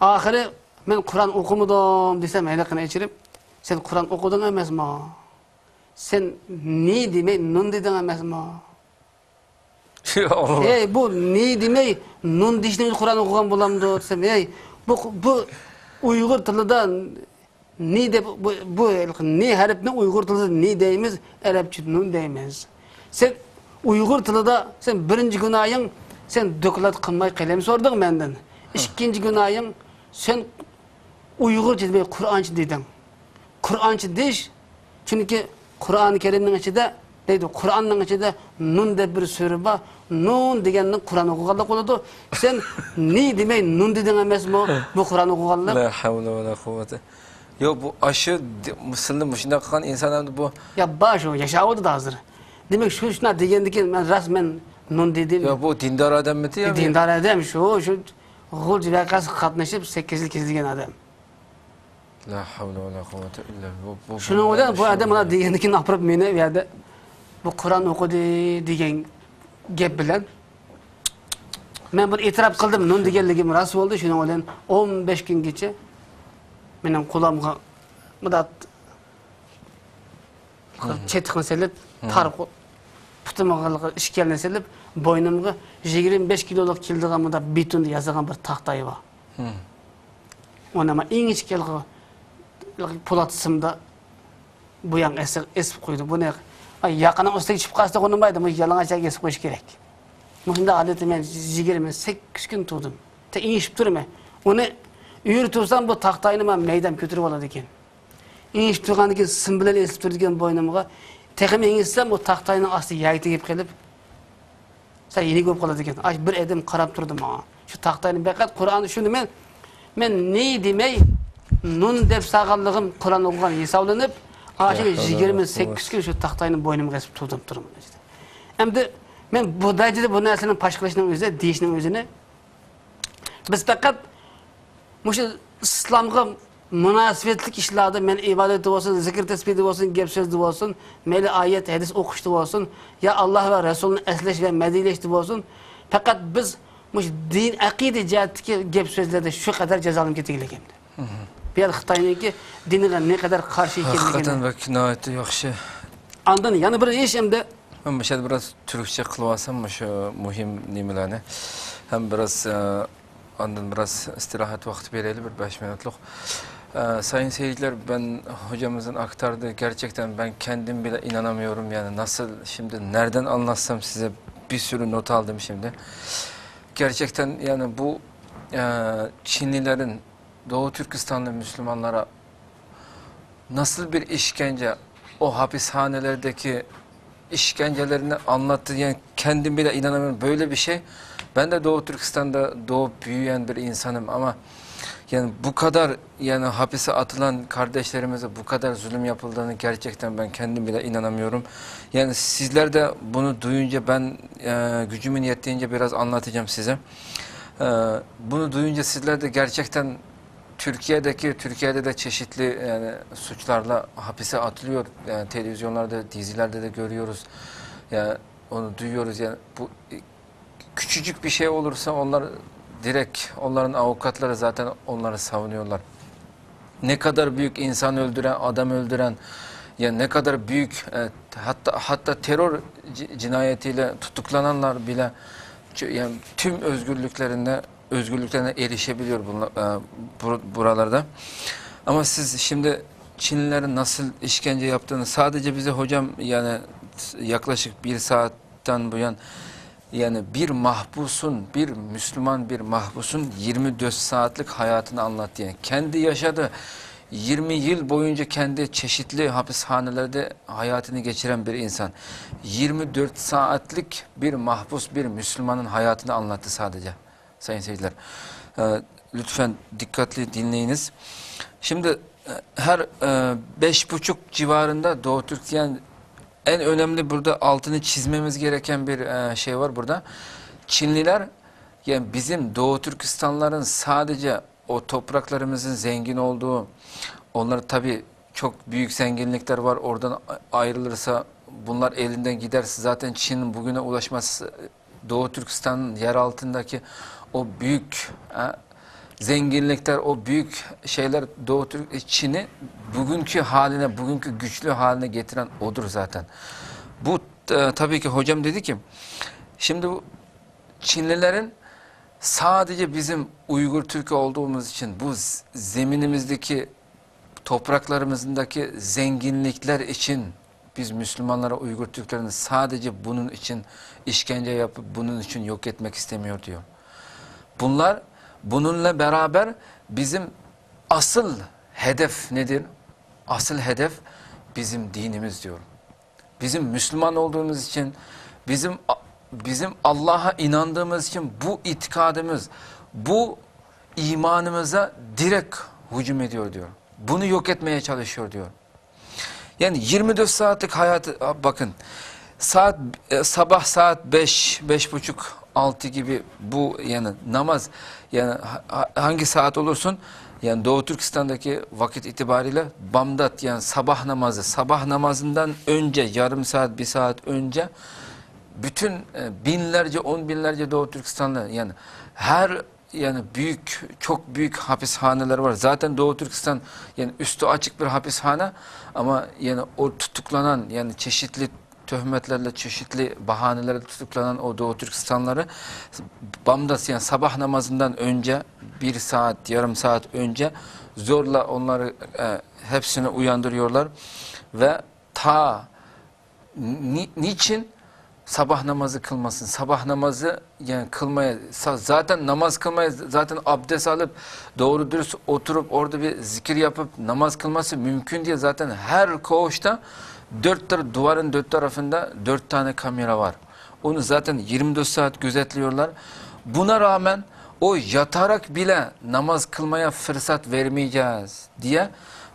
ئاخىرى مەن قۇرئان ئوقۇمىدىم دېسەم، ھېلىقىنى ئېچىرىپ، سەن قۇرئان ئوقۇدۇڭ ئەمەسمۇ؟ سەن نى دېمەي نۇن دېدىڭ ئەمەسمۇ؟ يا ئاللا. ھەي، بۇ نى دېمەي نۇن دېيىشنىڭ ئۆزى قۇرئان ئوقۇغان بولامدۇ دېسەم، ھەي، بۇ، بۇ ئۇيغۇر تىلىدا نى دەپ، بۇ، بۇ نى ھەرپنى ئۇيغۇر تىلىدا نى دەيمىز، ئەرەبچە نۇن دەيمىز. سەن ئۇيغۇر تىلىدا سەن بىرىنچى گۇناھىڭ، سەن دوكلات قىلماي قەلەم سورىدىڭ مەندىن. ئىككىنچى گۇناھىڭ، سەن ئۇيغۇرچە دېمەي قۇرئانچە دېدىڭ. قۇرئانچە دېيىش، چۈنكى قۇرئانى كەرىمنىڭ ئىچىدە دەيدۇ، قۇرئاننىڭ ئىچىدە نۇن دەپ بىر سۈرە بار. نۇن دېگەننى قۇرئان ئوقۇغانلىق بولىدۇ. سەن نى دېمەي نۇن دېدىڭ ئەمەسمۇ؟ بۇ قۇرئان ئوقۇغانلىق. لا ھەۋلە ۋە لا قۇۋۋەتە. يوق، بۇ ئاشۇ دى-، سىلنى مۇشۇنداق قىلغان ئىنسان ئەمدى بۇ. يا بار شۇ، ياشاۋاتىدۇ ھازىر. دېمەك، شۇ شۇنداق دېگەندىكىن مەن راست مەن نۇن دېدىم. يا بۇ دىندار ئادەممىتى يا؟ دىندار ئادەم شۇ، شۇ غۇلجا ۋەقەسىگە قاتنىشىپ سەككىز يىل كېزىگەن ئادەم. لا ھەۋلە ۋە لا قۇۋۋەتە ئىللا بىللا. بۇ، بۇ، بۇ شۇنىڭ بىلەن بۇ ئادەم مانا دېگەندىن كېيىن ئاپىرىپ مېنى ئۇ يەردە بۇ قۇرئان ئوقۇدى دېگەن گەپ بىلەن مەن بۇنى ئېتىراپ قىلدىم. نۇن دېگەنلىكىم راست بولدى. شۇنىڭ بىلەن ئون بەش كۈنگىچە مېنىڭ قولۇمغا مۇنداق چېتىقنى سېلىپ، تار قو-، پۇتۇمغا ئىشكەلنى سېلىپ، بوينۇمغا يىگىرمە بەش كىلولۇق كېلىدىغان مۇنداق بېتوندا ياسىغان بىر تاختاي بار. ئۇنى مانا ئىنچىكە پولات سىمدا بۇ ياڭ ئېسىپ، ئېسىپ قويدى. بۇنى، ئاي، ياقىنىڭ ئۈستىگە چۈشۈپ قالسا ئۇنىمايدۇ، مۇشۇ يالىڭاچ يەرگە ئېسىپ قويۇش كېرەك. مۇشۇنداق ھالەتتە مەن يىگىرمە سەككىز كۈن تۇردۇم. تېخى ئېڭىشىپ تۇرىمەن. ئۇنى ئۆرە تۇرسام، بۇ تاختاينى مانا مەيدەم كۆتۈرۈپ ئالىدىكەن. ئېڭىشىپ تۇرغاندىن كېيىن سىم بىلەن ئېسىپ تۇرىدىكەن بوينۇمغا. تېخىمۇ ئېڭىشسام، ئۇ تاختاينىڭ ئاستى يەرگە تېگىپ قېلىپ، سەل يېنىك بولۇپ قالىدىكەن. ئاش بىر ئادەم قاراپ تۇردى ماڭا. شۇ تاختاينى پەقەت قۇرئان شۇنى مەن، مەن نى دېمەي، نۇن دەپ سالغانلىقىم قۇرئان ئوقۇغان ھېسابلىنىپ، ئاشۇ يىگىرمە سەككىز كۈن شۇ تاختاينى بوينۇمغا ئېسىپ تۇردۇم، تۇرمىدىم. ئەمدى مەن بۇ دەرىجىدە بۇ نەرسىنى پاش قىلىشنىڭ ئۆزى، دېيىشنىڭ ئۆزىنى، بىز پەقەت مۇشۇ ئىسلامغا مۇناسىۋەتلىك ئىشلاردا، مەن ئىبادەتتە بولسۇن، زىكىر تەسبىھدە بولسۇن، گەپ سۆزدە بولسۇن، مەيلى ئايەت، ھەدىس ئوقۇشتا بولسۇن، يا ئاللا ۋە رەسۇلنى ئەسلەش ۋە مەدھىيلەشتە بولسۇن، پەقەت بىز مۇشۇ دىن، ئەقىدە جەھەتتىكى گەپ سۆزلەردە شۇ قەدەر جازالىنىپ كېتىگلىك ئەمدى. بۇ يەردە خىتاينىڭكى دىنىغا نەقەدەر قارشى ئىكەنلىكىنى. ھەقىقەتەن بەك ناھايىتى ياخشى. ئاندىن يەنە بىر ئىش ئەمدى. مەن مۇشۇ يەردە بىراز تۈركچە قىلىۋالسام، مۇشۇ مۇھىم نېمىلەرنى. ھەم بىراز، ئە، ئاندىن بىراز ئىستىراھەت ۋاقتى بېرەيلى، بىر بەش مىنۇتلۇق. ئە، سايىن سېيىتلەر، بەن ھوجامىزنىڭ ئاكتاردا گەرچەكتەن بەن كەندىم بىلە ئىنانامىيورۇم، يەنى ناسىل، شىمدى نەردەن ئانلاتسام سىزگە بىر سۈرى نوت ئالدىم شىمدى. گەرچەكتەن، يەنى بۇ، ئە، چىنلىلەرنىڭ Doğu Türkistanlı Müslümanlara nasıl bir işkence, o hapishanelerdeki işkencelerini anlattı. Yani kendim bile inanamıyorum böyle bir şey. Ben de Doğu Türkistan'da doğup büyüyen bir insanım ama yani bu kadar, yani hapise atılan kardeşlerimize bu kadar zulüm yapıldığını gerçekten ben kendim bile inanamıyorum. Yani sizler de bunu duyunca ben, e, gücümün yettiğince biraz anlatacağım size. E, bunu duyunca sizler de gerçekten Türkiye'deki, Türkiye'de de çeşitli, yani, suçlarla hapise atılıyor. Yani, televizyonlarda, dizilerde de görüyoruz. Yani, onu duyuyoruz. Yani, bu, e, küçücük bir şey olursa onlar direkt, onların avukatları zaten onları savunuyorlar. Ne kadar büyük insan öldüren, adam öldüren, ya ne kadar büyük, e, hatta, hatta terör ci-, cinayetiyle tutuklananlar bile çö-, yani tüm özgürlüklerinde özgürlüklerine erişebiliyor bunla-, e, bur-, buralarda. Ama siz şimdi Çinlilerin nasıl işkence yaptığını sadece bize hocam, yani yaklaşık bir saatten bu yan, yani bir mahpusun, bir Müslüman bir mahpusun yirmi dört saatlik hayatını anlattı. Yani kendi yaşadı, yirmi yıl boyunca kendi çeşitli hapishanelerde hayatını geçiren bir insan. Yirmi dört saatlik bir mahpus, bir Müslümanın hayatını anlattı sadece. Sayın seyirciler, e, lütfen dikkatli dinleyiniz. Şimdi, e, her, e, beş buçuk civarında Doğu Türkistan'ın en önemli burada altını çizmemiz gereken bir, e, şey var burada. Çinliler, yani bizim Doğu Türkistanların sadece o topraklarımızın zengin olduğu, onlar tabii çok büyük zenginlikler var, oradan ayrılırsa bunlar elinden giderse zaten Çin bugüne ulaşmaz. Doğu Türkistan'ın yer altındaki o büyük, e, zenginlikler, o büyük şeyler Doğu Türk, e, Çin'i bugünkü haline, bugünkü güçlü haline getiren odur zaten. Bu, e, tabii ki hocam dedi ki, şimdi bu Çinlilerin sadece bizim Uygur Türk'ü olduğumuz için bu z-, zeminimizdeki topraklarımızdaki zenginlikler için biz Müslümanlara, Uygur Türklerine sadece bunun için işkence yapıp bunun için yok etmek istemiyor diyor. Bunlar bununla beraber bizim asıl hedef nedir? Asıl hedef bizim dinimiz diyor. Bizim Müslüman olduğumuz için, bizim bizim Allah'a inandığımız için bu itikadımız, bu imanımıza direkt hücum ediyor diyor. Bunu yok etmeye çalışıyor diyor. Yani yirmi dört saatlik hayatı, bakın, saat, e, sabah saat beş, beş buçuk, altı gibi bu, yani namaz, yani ha-, hangi saat olursun, yani Doğu Türkistan'daki vakit itibariyle bamdat, yani sabah namazı, sabah namazından önce yarım saat, bir saat önce bütün, e, binlerce, on binlerce Doğu Türkistanlı, yani her, yani büyük, çok büyük hapishaneler var. Zaten Doğu Türkistan, yani üstü açık bir hapishane ama yani o tutuklanan, yani çeşitli töhmetlerle, çeşitli bahanelerle tutuklanan o Doğu Türkistanları bamdas, yani sabah namazından önce bir saat, yarım saat önce zorla onları, e, hepsini uyandırıyorlar ve ta Ni-, niçin sabah namazı kılmasın? Sabah namazı, yani kılmaya, sa-, zaten namaz kılmaya, zaten abdest alıp doğru dürüst oturup orada bir zikir yapıp namaz kılması mümkün değil. Zaten her koğuşta dört tar-, duvarın dört tarafında dört tane kamera var. Onu zaten yirmi dört saat gözetliyorlar. Buna rağmen o yatarak bile namaz kılmaya fırsat vermeyeceğiz diye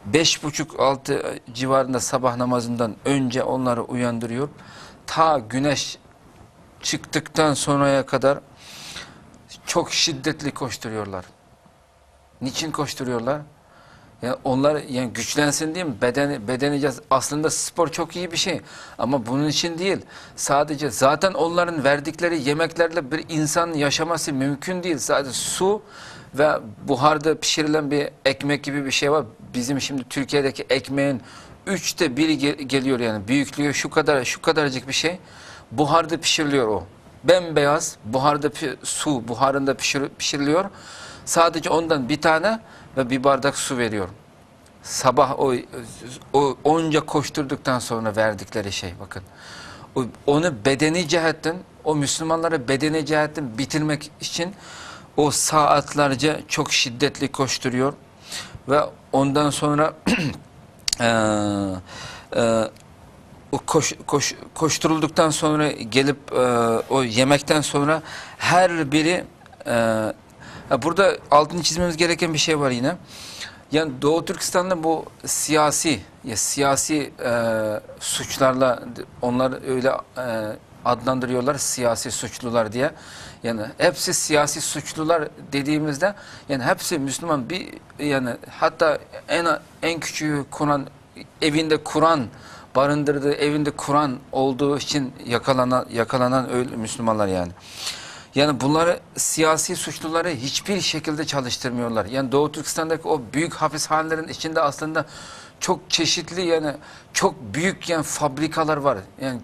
Beş buçuk, altı civarında sabah namazından önce onları uyandırıyor. Ta güneş çıktıktan sonraya kadar çok şiddetli koşturuyorlar. Niçin koşturuyorlar? Yani onlar yani güçlensin diye mi? Beden, bedeni, aslında spor çok iyi bir şey. Ama bunun için değil. Sadece zaten onların verdikleri yemeklerle bir insan yaşaması mümkün değil. Sadece su ve buharda pişirilen bir ekmek gibi bir şey var. Bizim şimdi Türkiye'deki ekmeğin üçte biri ge- geliyor yani. Büyüklüğü şu kadar, şu kadarcık bir şey. Buharda pişiriliyor o. Bembeyaz, buharda pi- su, buharında pişir- pişiriliyor. Sadece ondan bir tane ve bir bardak su veriyor. Sabah o, o onca koşturduktan sonra verdikleri şey, bakın. O, onu bedeni cehetten, o Müslümanları bedeni cehetten bitirmek için o saatlerce çok şiddetli koşturuyor. Ve ondan sonra eee, eee, o koş- koş- koşturulduktan sonra gelip, eee, o yemekten sonra her biri, eee, ha, burada altını çizmemiz gereken bir şey var yine. Yani Doğu Türkistan'da bu siyasi, ya siyasi eee, suçlarla, onlar öyle eee, adlandırıyorlar siyasi suçlular diye. Yani hepsi siyasi suçlular dediğimizde yani hepsi Müslüman, bir yani hatta en en küçüğü Kur'an, evinde Kur'an barındırdığı, evinde Kur'an olduğu için yakalanan yakalanan öyle Müslümanlar yani. Yani bunları, siyasi suçluları hiçbir şekilde çalıştırmıyorlar. Yani Doğu Türkistan'daki o büyük hapishanelerin içinde aslında çok çeşitli yani çok büyük yani fabrikalar var. Yani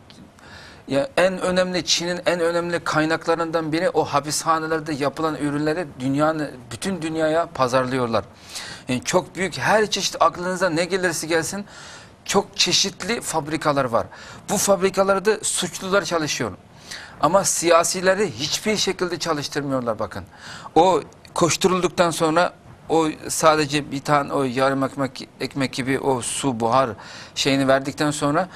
ya en önemli, Çin'in en önemli kaynaklarından biri o hapishanelerde yapılan ürünleri dünyanın, bütün dünyaya pazarlıyorlar. Yani çok büyük, her çeşit aklınıza ne gelirse gelsin, çok çeşitli fabrikalar var. Bu fabrikalarda suçlular çalışıyor. Ama siyasileri hiçbir şekilde çalıştırmıyorlar bakın. O koşturulduktan sonra o sadece bir tane o yarım ekmek, ekmek gibi o su buhar şeyini verdikten sonra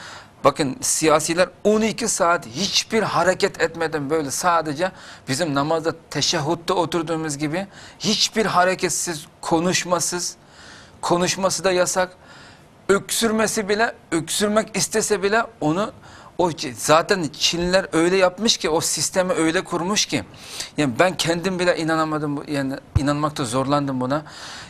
bakın, siyasiler on iki saat hiçbir hareket etmeden böyle sadece bizim namazda teşehhütte oturduğumuz gibi hiçbir hareketsiz, konuşmasız, konuşması da yasak. Öksürmesi bile, öksürmek istese bile onu o ç- zaten Çinliler öyle yapmış ki, o sistemi öyle kurmuş ki yani ben kendim bile inanamadım bu- yani inanmakta zorlandım buna.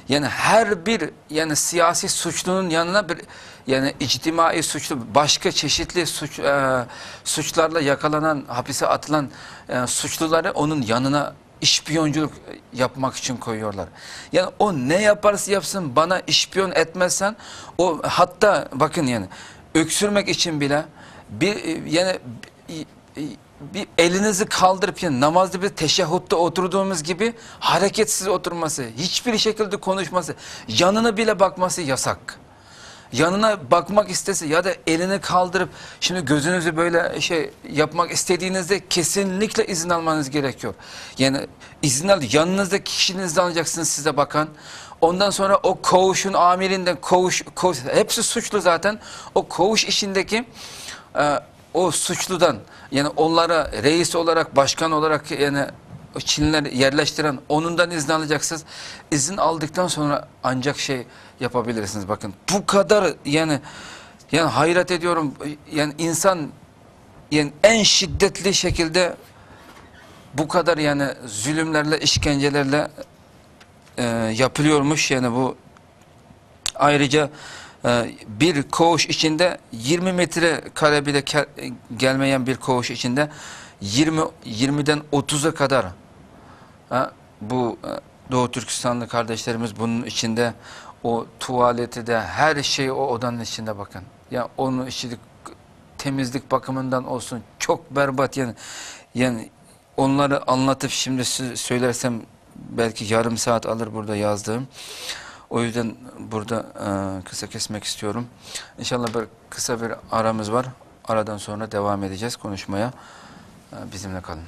Yani her bir yani siyasi suçlunun yanına bir yani içtimai suçlu, başka çeşitli suç e, suçlarla yakalanan, hapise atılan e, suçluları onun yanına işpiyonculuk yapmak için koyuyorlar. Yani o ne yaparsa yapsın, bana işpiyon etmezsen, o hatta bakın yani öksürmek için bile bir e, yani e, e, bir elinizi kaldırıp yani namazda bir teşehhütte oturduğumuz gibi hareketsiz oturması, hiçbir şekilde konuşması, yanına bile bakması yasak. Yanına bakmak istese ya da elini kaldırıp şimdi gözünüzü böyle şey yapmak istediğinizde kesinlikle izin almanız gerekiyor. Yani izin al, yanınızdaki kişinin izin alacaksınız size bakan. Ondan sonra o koğuşun amirinden koğuş, koğuş hepsi suçlu zaten. O koğuş içindeki e, o suçludan yani onlara reis olarak, başkan olarak yani o Çinliler yerleştiren onundan izin alacaksınız. İzin aldıktan sonra ancak şey yapabilirsiniz. Bakın bu kadar yani yani hayret ediyorum. Yani insan yani en şiddetli şekilde bu kadar yani zulümlerle, işkencelerle e, yapılıyormuş. Yani bu ayrıca e, bir koğuş içinde yirmi metre kare bile ke- gelmeyen bir koğuş içinde yirmi, yirmiden otuza kadar ha, bu e, Doğu Türkistanlı kardeşlerimiz bunun içinde o tuvaleti de her şey o odanın içinde bakın. Ya onun içi temizlik bakımından olsun çok berbat yani. Yani onları anlatıp şimdi sö- söylersem belki yarım saat alır burada yazdığım. O yüzden burada e, kısa kesmek istiyorum. İnşallah bir kısa bir aramız var. Aradan sonra devam edeceğiz konuşmaya. E, bizimle kalın.